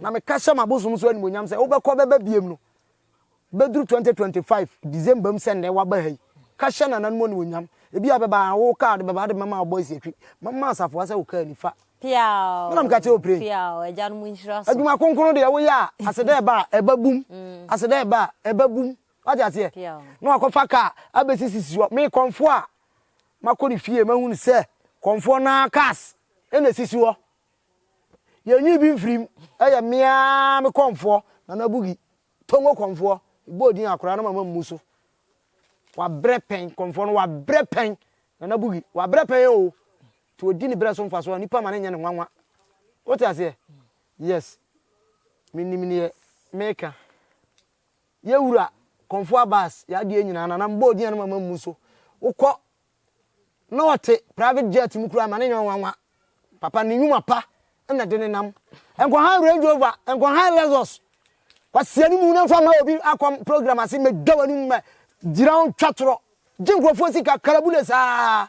Na meka hyɛ m'abosom so animuonyam sɛ wobɛkɔ bɛba biem no, bɛduru 2025 December mu sɛ nnɛ waba ha yi. Ka hyɛ nananom animuonyam. Ebi a bɛba a wo kaa de bɛba de mɛma wo boys atwi. Mɛma asafoa sɛ wo kaa nifa. Piaw. Me na meka kyerɛ wo pray. Piaw, agyanom nhyira so. Adwuma kronkron deɛ woyɛ a, aseda ɛba a, ɛba bum. Aseda ɛba a, ɛba bum. Wate aseɛ? Na wakɔfa kaa abɛsisisi hɔ. Me kɔmfoɔ a, Makɔ ne fie mahunu sɛ kɔmfoɔ no ara cars na ɛsisi hɔ. Yɛnyii bi mfirim, ɛyɛ me ara me kɔmfoɔ, Nana Bugi, Tongo kɔmfoɔ. Mebɔɔ din akwadaa no mama mmu so. Wabrɛ pɛn, kɔmfoɔ no wabrɛ pɛn, Nana Bugi, wabrɛ pɛn o. Nti ɔdi ne brɛ so mfasoɔ a, nnipa ma no nyɛ no nwanwa. Wote aseɛ? Yes, menim neɛ meka. Yɛ wura Kɔmfo Abass yɛ adeɛ nyinaa nana mbɔɔ din a na mama mmu so wokɔ na ɔte private jet mu koraa ma ne nyɛ nwanwa papa ne nwuma pa na de ne nam nkɔhan Range Rover nkɔhan Lexus kwasia no mu na mfa ma obi akɔ program ase mɛdwa w'anim mɛ gyina wo twa torɔ gye nkurɔfoɔ sika karabule saa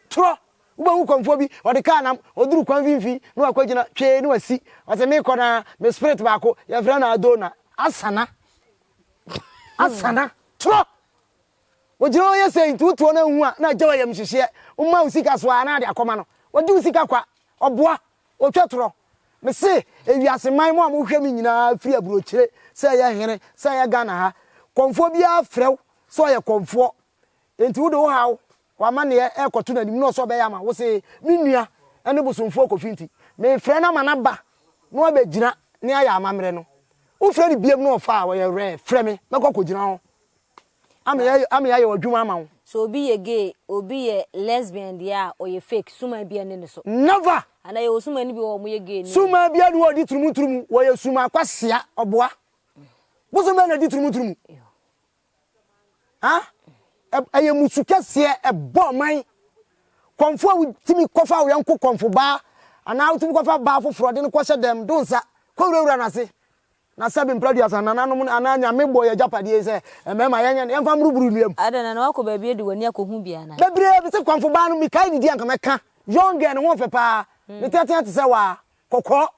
torɔ Wobɛhu kɔmfoɔ bi, ɔde kaa nam, ɔduru kwan mfimfini na wakɔgyina twee na wasi. Ɔse mekɔ na me spirit baako, yɛfrɛ no Adona. Asana. Asana. Torɔ! Ɔgyina hɔ yɛ sei nti wote hɔ na ahu a na agya wo ayamhyehyeɛ. Woma wo sika so a na ade akɔma no. Ɔgye wo sika kwa. Ɔboa. Ɔtwa torɔ. Mese ewiase man mo a mohwɛ me nyinaa firi aburokyire, sɛ ɛyɛ hene, sɛ ɛyɛ Ghana ha, kɔmfoɔ biara frɛ wo sɛ ɔyɛ kɔmfoɔ. Enti wode wo haw, w'amanneɛ rekɔto n'anim na ɔsɛ ɔbɛyɛ ama wo se, Me nua ne bosomfoɔ Kofi nti, merefrɛ no ama no aba na wabɛgyina ne ayɛ amammerɛ no. Wofrɛ no biam na ɔfa a, ɔyɛ werɛ, frɛ me, mɛkɔ akɔgyina hɔ ama yɛayɛ w'adwuma ama wo. Sɛ obi yɛ gay, obi yɛ lesbian deɛ a, ɔyɛ fake, suman biara nni ne so. Never! Anaa yɛwɔ suman no bi wɔ hɔ a wɔyɛ gay ne. Suman biara nni hɔ a ɔdi turumuturumu, wɔyɛ suman kwasea, ɔboa. Bosom bɛn na ɛdi turumuturumu? Ha? Ɛyɛ musu kɛseɛ, ɛbɔ ɔman. Kɔmfo a wotumi kɔfa wo yɔnko kɔmfo baa anaa wotumi kɔfa baa foforɔ de no kɔhyɛ dɛm, do nsa kɔwurawura n'ase. Na sɛbe mprɛduasa nananom anaa Nyame bɔɔ yɛn agyapadeɛ yi sɛ mmarima yɛnyɛ no, yɛmfa mmoroboro nnua mu. Adɛn, na woakɔ baabi de w'ani akɔhu bi anaa? Bebree, mese kɔmfo baa no, mekae ne din a anka mɛka. Young girl, ne ho ɔfɛ paa, ne teatea te sɛ waa, kɔkɔɔ.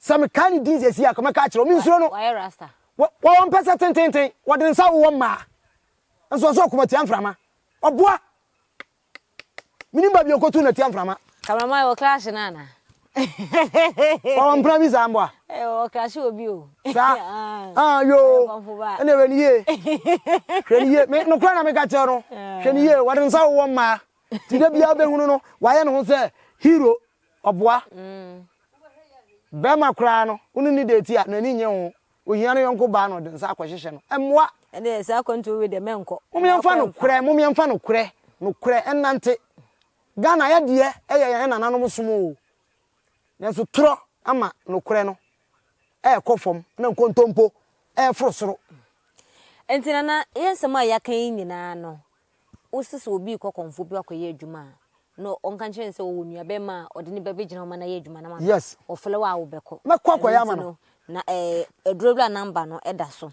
Sɛ mekae ne din seesei a, anka mɛka akyerɛ wo. Mensuro no. Wayɛ rasta. Wɔwɔ mpɛsɛ tententen, wɔde nsa wowɔ mmaa, nso ɔsɛ ɔkoma tia mframa. Ɔboa! Menim baabi a ɔkɔtu na tia mframa. Cameraman, wɔ clash no ana? Wɔwɔ mpena bi saa mboa. Eh, wɔ clash wɔ bi o. Saa? Ah, yoo. Ɛna hwɛ ne yie. Hwɛ ne yie. Me nokora na meka kyerɛ no. Hwɛ ne yie. Wɔde nsa wowɔ mmaa. Ti da biara bɛhunu no, wayɛ ne ho sɛ hero. Ɔboa. Bɛrima koraa no, wo ne no date a, n'ani nnye ho. Ohia ne yɔnko baa na ɔde nsa akɔhyehyɛ no. Ɛmmoa. Ɛndeɛ saa akwantuo wei deɛ mɛnkɔ. Mom yɛmfa nokorɛ, mom yɛmfa nokorɛ, nokorɛ nnante. Ghana yɛ deɛ ɛyɛ yɛn nananom som o. Nanso torɔ ama nokorɛ no ɛrekɔ fam na nkontompo ɛreforo soro. Nti Nana, yɛn nsɛm a yɛaka yi nyinaa no, wose sɛ obi rekɔ kɔmfoɔ bi hɔ akɔyɛ adwuma a, na ɔnka nkyerɛ no sɛ ɔwɔ nuabɛrima a ɔde ne ba bɛgyina hɔ ma no ayɛ adwuma no ama no. Yes. Ɔfrɛ wo a wobɛkɔ. Mɛkɔ akɔyɛ Ɛno ama nti no. no, na ɛɛ adurowura number no ɛda so.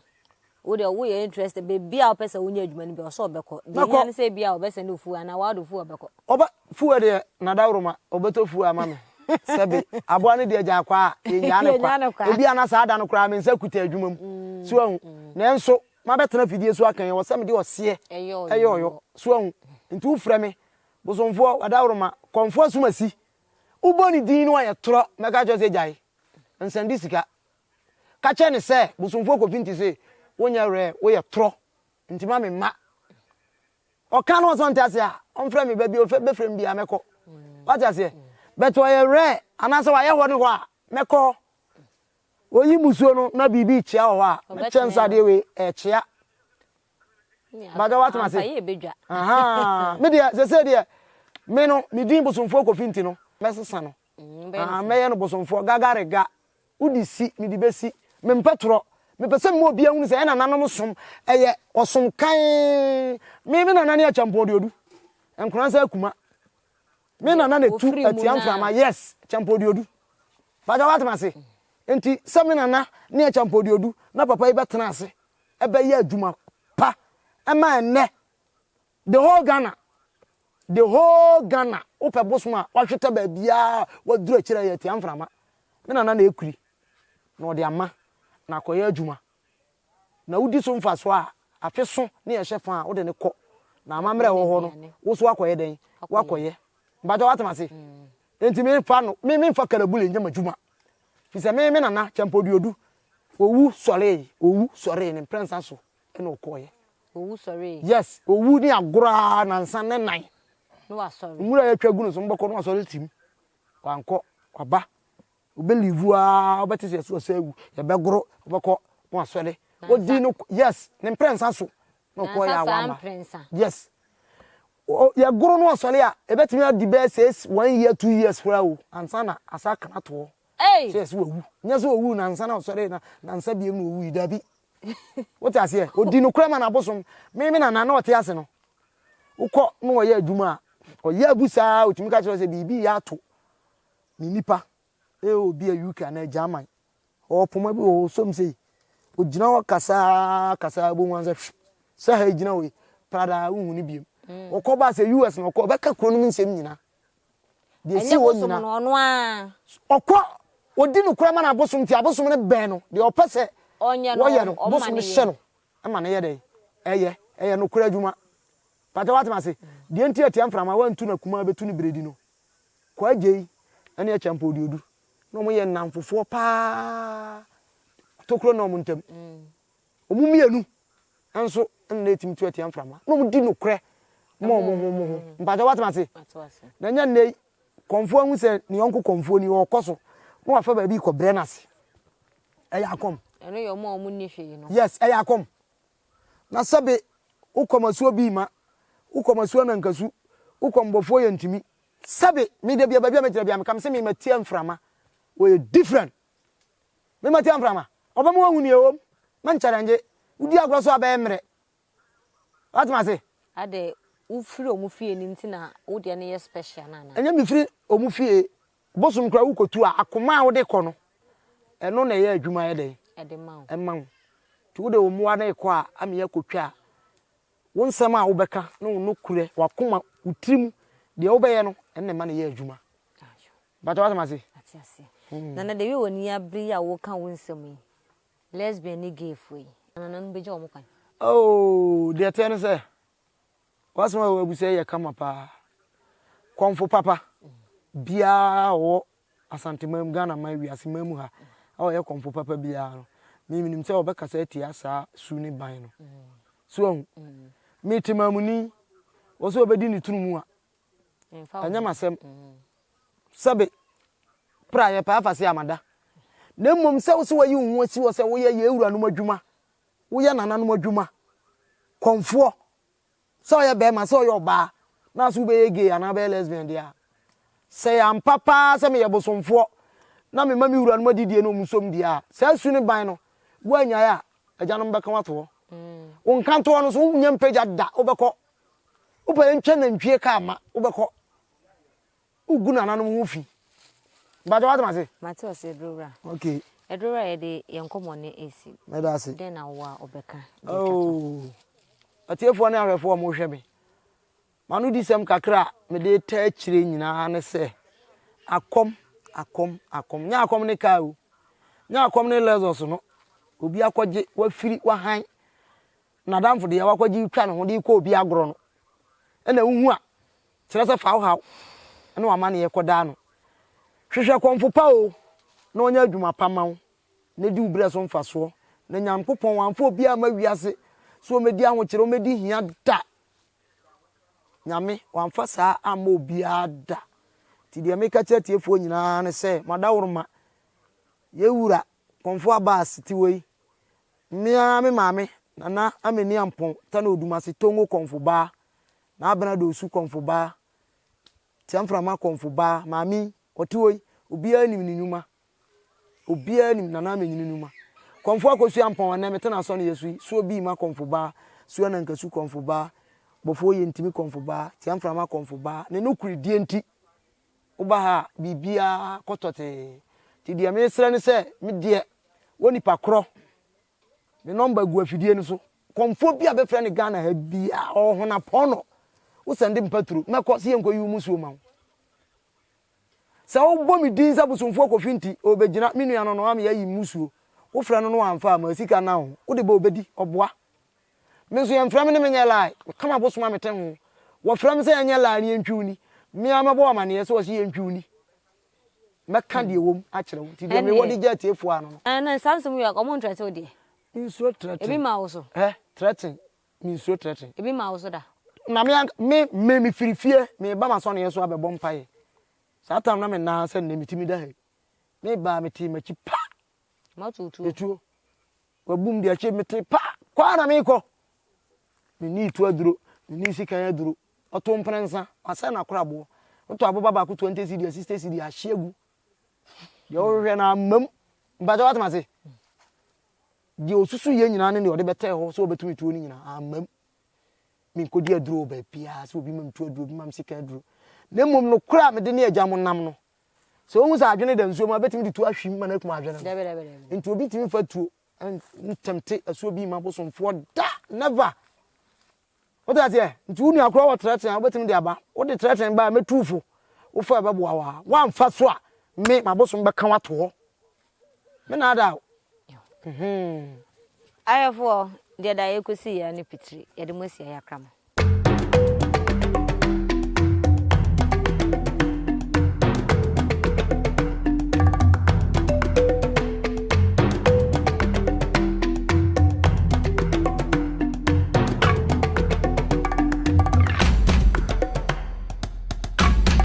Wo deɛ woyɛ interested baabi a wopɛ sɛ wonya adwuma no bi ɔsɛ ɔbɛkɔ. Deɛ Mɛkɔ. hia ne sɛ ebi a ɔbɛsɛnde wo fuel anaa w'ade fuel ɔbɛkɔ. Ɔbɛ fuel deɛ nadaworoma ɔbɛtɔ fuel ama me. Sɛbe aboa no deɛ gyaa kwa a yɛnyaa no Yɛnyaa no kwa. kwa. Ebi a na saa da no koraa me nsa kuta adwuma mu. So wahu? Nanso mabɛtena afidie so aka yi ɛwɔ sɛ mede ɔseɛ Ɛyɛ ɛyɛ ɔyɔ. ɔyɔ. So wahu? Nti wofrɛ me bosomfoɔ wadaworoma kɔmfoɔ asumasi wobɔ ne din no ɔyɛ torɔ mɛka kyerɛ sɛ gyae nsɛnde sika. Ka kyerɛ no sɛ, Bosomfoɔ Kofi nti se wonyɛ werɛ, woyɛ torɔ, nti ma me mma. Ɔka na ɔsɛ ɔnte aseɛ a, ɔmfrɛ me, baabi a ɔbɛfrɛ me biara mɛkɔ. Wate aseɛ? But ɔyɛ werɛ anaasɛ wayɛ hɔ ne hɔ a, mɛkɔ hɔ. Ɔyi musuo no na biribi rekyea wɔ hɔ a, mɛkyerɛ no sɛ adeɛ wei ɛrekyea. Bàjẹ́ wate ma se. Me deɛ, sese deɛ, me no, me din Bosomfoɔ Kofi nti no, mɛsesa no. Mɛyɛ no Bosomfoɔ Gagarega. Wode si, mede bɛsi. Mempɛ torɔ. Mepɛ sɛ mema obiara hunu sɛ yɛn nananom som yɛ ɔsom kann. Me, me nana ne Acheampong Duodu. Nkoransa Akuma. Me nana na etu atia mframa. Yes, Acheampong Duodu. Bàjẹ́ wate ma se. Nti sɛ me nana ne Acheampong Duodu na papa yi bɛtena ase ɛbɛyɛ adwuma pa ɛma ɛnnɛ The whole Ghana the whole Ghana wopɛ bosom a wahwetɛ baabiaa waduru akyire a yɛ atia mframa me nana na ɛkuri na ɔde ama na akɔyɛ adwuma na wodi so mfasoɔ a afe so ne ɛhyɛ fa a wode ne kɔ na amammerɛ ɛwɔ hɔ no wo so wakɔyɛ dɛn wakɔyɛ mpakyɛ watem ase enti memfa no me memfa kalabule nyɛ m'adwuma fi sɛ me me nana kyɛmpɔduodu owu sɔree owu sɔree ne mprɛnsa so ɛna ɔkɔɔyɛ Owu sɔree. Yes, owu ne agorɔ ara nansa ne nan. Na wasɔre. Nwura a yɛatwa agu no so no bɛkɔ na wasɔre tim. Wankɔ, waba. Wobɛlivu ara wobɛte sɛ yɛso ɔsɛ awu. Yɛbɛgoro, wobɛkɔ na wasɔre. Odi no yes, ne mprɛnsa so na ɔkɔɔ yɛ a wamba. Yes. Yɛgoro no ɔsɔre a, ɛbɛtumi adi bɛyɛ sɛ one year, 2 years koraa o, ansa na asa aka no ato hɔ. Sɛ yɛsɛ wawu. Nyɛ sɛ owu nansa na ɔsɔre na nansa biem na owu yi, dabi. Wote aseɛ? Ɔdi nokorɛ ma n'abosom. Me me nana na ɔte ase no, wokɔ na ɔyɛ adwuma a, ɔyɛ agu saa ɔtumi ka kyerɛ sɛ biribi yɛ ato ne nipa ɛyɛ obi a UK anaa German. Ɔwɔ poma bi wɔ hɔ ɔsɔm sei. Ɔgyina hɔ kasaa kasaa bɔ mu ansɛ sɛ ha gyina hɔ yi pradaa wohu ne biem. Ɔkɔ ba sɛ US na ɔkɔ ɔbɛka kuro no mu nsɛm nyinaa. Deɛ ɛsi hɔ nyinaa. Ɔkɔ ɔdi nokorɛ ma n'abosom nti abosom no bɛn no deɛ ɔpɛ sɛ wɔyɛ no bosom no hyɛ no ma no yɛ dɛn ɛyɛ ɛyɛ nokorɛ adwuma pata woate mase deɛ nti atia mframa wantu no akumaa bɛtu no beredi no Kwaa Gyei ɛne Akyɛmpɔ Oduodu na wɔn yɛ nnamfofoɔ paa tokuro na wɔn ntam Wɔn mmienu nso na ɛtumi tu atia mframa. Na wɔn di nokorɛ ma wɔn ho wɔn ho. Mpakyɛ wate ase? Na ɛnyɛ nnɛ yi, kɔmfoɔ ahu sɛ ne yɔnko kɔmfoɔ ni, ɔrekɔ so, na wafa baabi rekɔbrɛ no ase. Ɛyɛ akɔm. Ɛno yɛ wɔn a wɔn nni hwee no. Yes, ɛyɛ akɔm. Na sɛbe wokɔm asuo bi ma, wokɔm asuo anankasu, wokɔm bɔfoɔ yɛ ntumi. Sɛbe, me da bia baabi a mɛgyina bia meka me sɛ me matia mframa. Wɔyɛ different. Me matia mframa. Ɔbɛma wahu nea ɛwom. Me nkyɛlɛngye. Wodi agorɔ so a bɛyɛ mmerɛ. Woate m'ase? Adɛ wofiri ɔmo fie no nti na wo deɛ no yɛ special no anaa? Ɛnyɛ mefiri ɔmo fie. Bosom koraa wokɔtu a, akoma a wode kɔ no, ɛno na ɛyɛ adwuma yɛ dɛn? Ɛde ma wo. Ɛma wo. Nti wode wo mmoa no rekɔ a, ama yɛakɔtwa a, wo nsɛm a wobɛka ne wo nokorɛ, w'akoma, wo tirim, deɛ wobɛyɛ no, ɛno na ɛma no yɛ adwuma. Mpakyɛ wate mase? Mate aseɛ. Nana the way w'ani abere yi a woka wo nsɛm yi, lesbian ne gay foɔ yi, nananom bɛgya wɔn kwan? Oh, deɛ ɛteɛ ne sɛ, w'asɛm a w'abusa yi yɛ kama paa. Kɔmfo papa biara a ɔwɔ Asanteman mu, Ghana man, wiase man mu ha, a ɔyɛ kɔmfo papa biara no, me menim sɛ ɔbɛkasa atia saa su ne ban no. So ahu? Me temamuni, wɔ sɛ ɔbɛdi ne tunu mu a, Ɛnyɛ m'asɛm. Sɛbe, pra yɛ paa fa se amada. Na mmom sɛ wo se wayi wo ho asi hɔ sɛ woyɛ yɛn wuranom adwuma, woyɛ nananom adwuma, kɔmfoɔ, sɛ ɔyɛ bɛrima, sɛ ɔyɛ ɔbaa, Na so wobɛyɛ gay anaa wobɛyɛ lesbian deɛ a, sɛ ɛyɛ ampa paa sɛ meyɛ bosomfoɔ na mema me wuranom adidie na wɔn som deɛ a, saa su ne ban no, woannyae a, agyanom bɛka wo ato hɔ. Wo nkantoɔ no so, wonnya mpagya da, wobɛkɔ. Wopɛ yɛntwa nantwie kaa ma, wobɛkɔ. Wogu nananom ho fi. Mpakyɛ woate m'ase? Mate ase Adurowura. Okay. Adurowura yɛde yɛn nkɔmmɔ no resi. Meda ase. Dɛn na wowɔ a wobɛka de atwa to? Oh, atiefoɔ ne ahwɛfoɔ a wɔhwɛ me, m'anodisɛm kakra a mede retaa akyire nyinaa ne sɛ, akɔm, akɔm, akɔm. Nyɛ akɔm ne kaa o. Nyɛ akɔm ne Lexus no. Obi akɔgye, wafiri, wahan. N'adamfo deɛ wakɔgye retwa ne ho de rekɔ obi agorɔ no. Ɛna wohu a, Kyerɛ sɛ fa wo haw ne w'amanneɛ kɔda no. Hwehwɛ kɔmfo pa o, na ɔnyɛ adwuma pa ma wo, na di wo berɛ so mfasoɔ. Na Nyankopɔn wamfa obiara amma wiase sɛ ɔmmɛdi ahokyerɛ, ɔmmɛdi hia da. Nyame wamfa saa amma obiara da. Nti deɛ meka kyerɛ atiefoɔ nyinaa ne sɛ, mo adaworoma, yɛn wura Kɔmfo Abass te wɔ yi, me ara me maame Nana Ameni Ampong Tano Odumase Tongo Kɔmfo baa, N'abena Dosu kɔmfo baa, Tiamframa kɔmfo baa, maame yi, ɔte hɔ yi, obiara nim ne nnwuma. Obiara nim Nana Amenyini nnwuma. Kɔmfo Akosua Ampɔn, ɛnnɛ mete n'asɔneɛ so yi, Suo Biima kɔmfo baa, Suo Anankasu kɔmfo baa, Bɔfoɔ Yentimi kɔmfo baa, Tiamframa kɔmfo baa, ne nokorɛdie nti, woba ha a, biribiara kɔ tɔtee. Nti deɛ mesrɛ ne sɛ, me deɛ, wɔ nipa korɔ, Me nɔmba gu afidie no so. Kɔmfoɔ bi a bɛfrɛ no Ghana ha biaa ɔwɔ honapɔn no wo sɛnde mpaturo mɛkɔ sɛ yɛnkɔ yi wo musuo ma wo. Sɛ wobɔ me din sɛ bosomfoɔ Kofi nti ɔbɛgyina me nua no no ama yɛayi mmusuo. Wofrɛ no no wamfa a ma sika nna wo ho. Wode ba ɔbɛdi, ɔboa. Me nso yɛmfrɛ me ne menyɛ lie. Meka m'abosom a mete ho. Wɔfrɛ me sɛ yɛnyɛ lie ne yɛntwi wo ni. Me ara mɛbɔ wo amaneɛ sɛ wɔse yɛntwi wo ni. Mɛka deɛ ɛwɔ mu akyerɛ wo. Nti deɛ mewɔ de gya atiefoɔ ano no. Ɛna saa nsɛm yi a ɔmo ntrɛte wo deɛ. Mensuro trɛten. Ebi maa wo so. Hɛ, trɛten, mensuro trɛten. Ebi maa wo so da. Na me anka, me, me, mefiri fie, mereba m'asɔneɛ so abɛbɔ mpaeɛ. Saa time na me nan sɛ nnɛ metumi da ha yi. Mebaa metee m'akyi pa! Moato wo tuo. Etuo. Wabum deɛ akyi metee pa! Kɔ ara na merekɔ. Menni tuo aduro, menni sikan aduro. Ɔto mprɛnsa, wasɛe n'akoraboɔ. Wotɔ aboba baako 20 cedi a 60 cedi ahye agu. Deɛ wohwehwɛ no amma mu. Mpakyɛ woate m'ase? Deɛ ɔsusu yɛ nyinaa ne deɛ ɔde bɛtɛɛ hɔ sɛ ɔbɛtumi tuo no nyinaa amma mu. Menkɔdi aduro wɔ baabiara sɛ obi ma me tuo aduro, obi ma me sika aduro. Na mmom nokorɛ a mede ne agya mo nam no, sɛ wohu sɛ adwene da nsuo mu a, bɛtumi de tuo ahwim ma no akum adwene no. Nti obi tumi fa tuo ntɛmte asuo bi ma bosomfoɔ da, never. Wote aseɛ? Nti wo nua koraa wɔ trɛten a, wobɛtumi de aba. Wode trɛten ba a, mɛtu wo fo. Wofa a ɛbɛboa wo a. Woamfa so a, me, m'abosom bɛka wo ato hɔ. Me na ada o. Mhm. Ahwɛfoɔ, deɛ da yɛkɔsi yɛ ne pitiri, yɛde mo asi ayakra mo.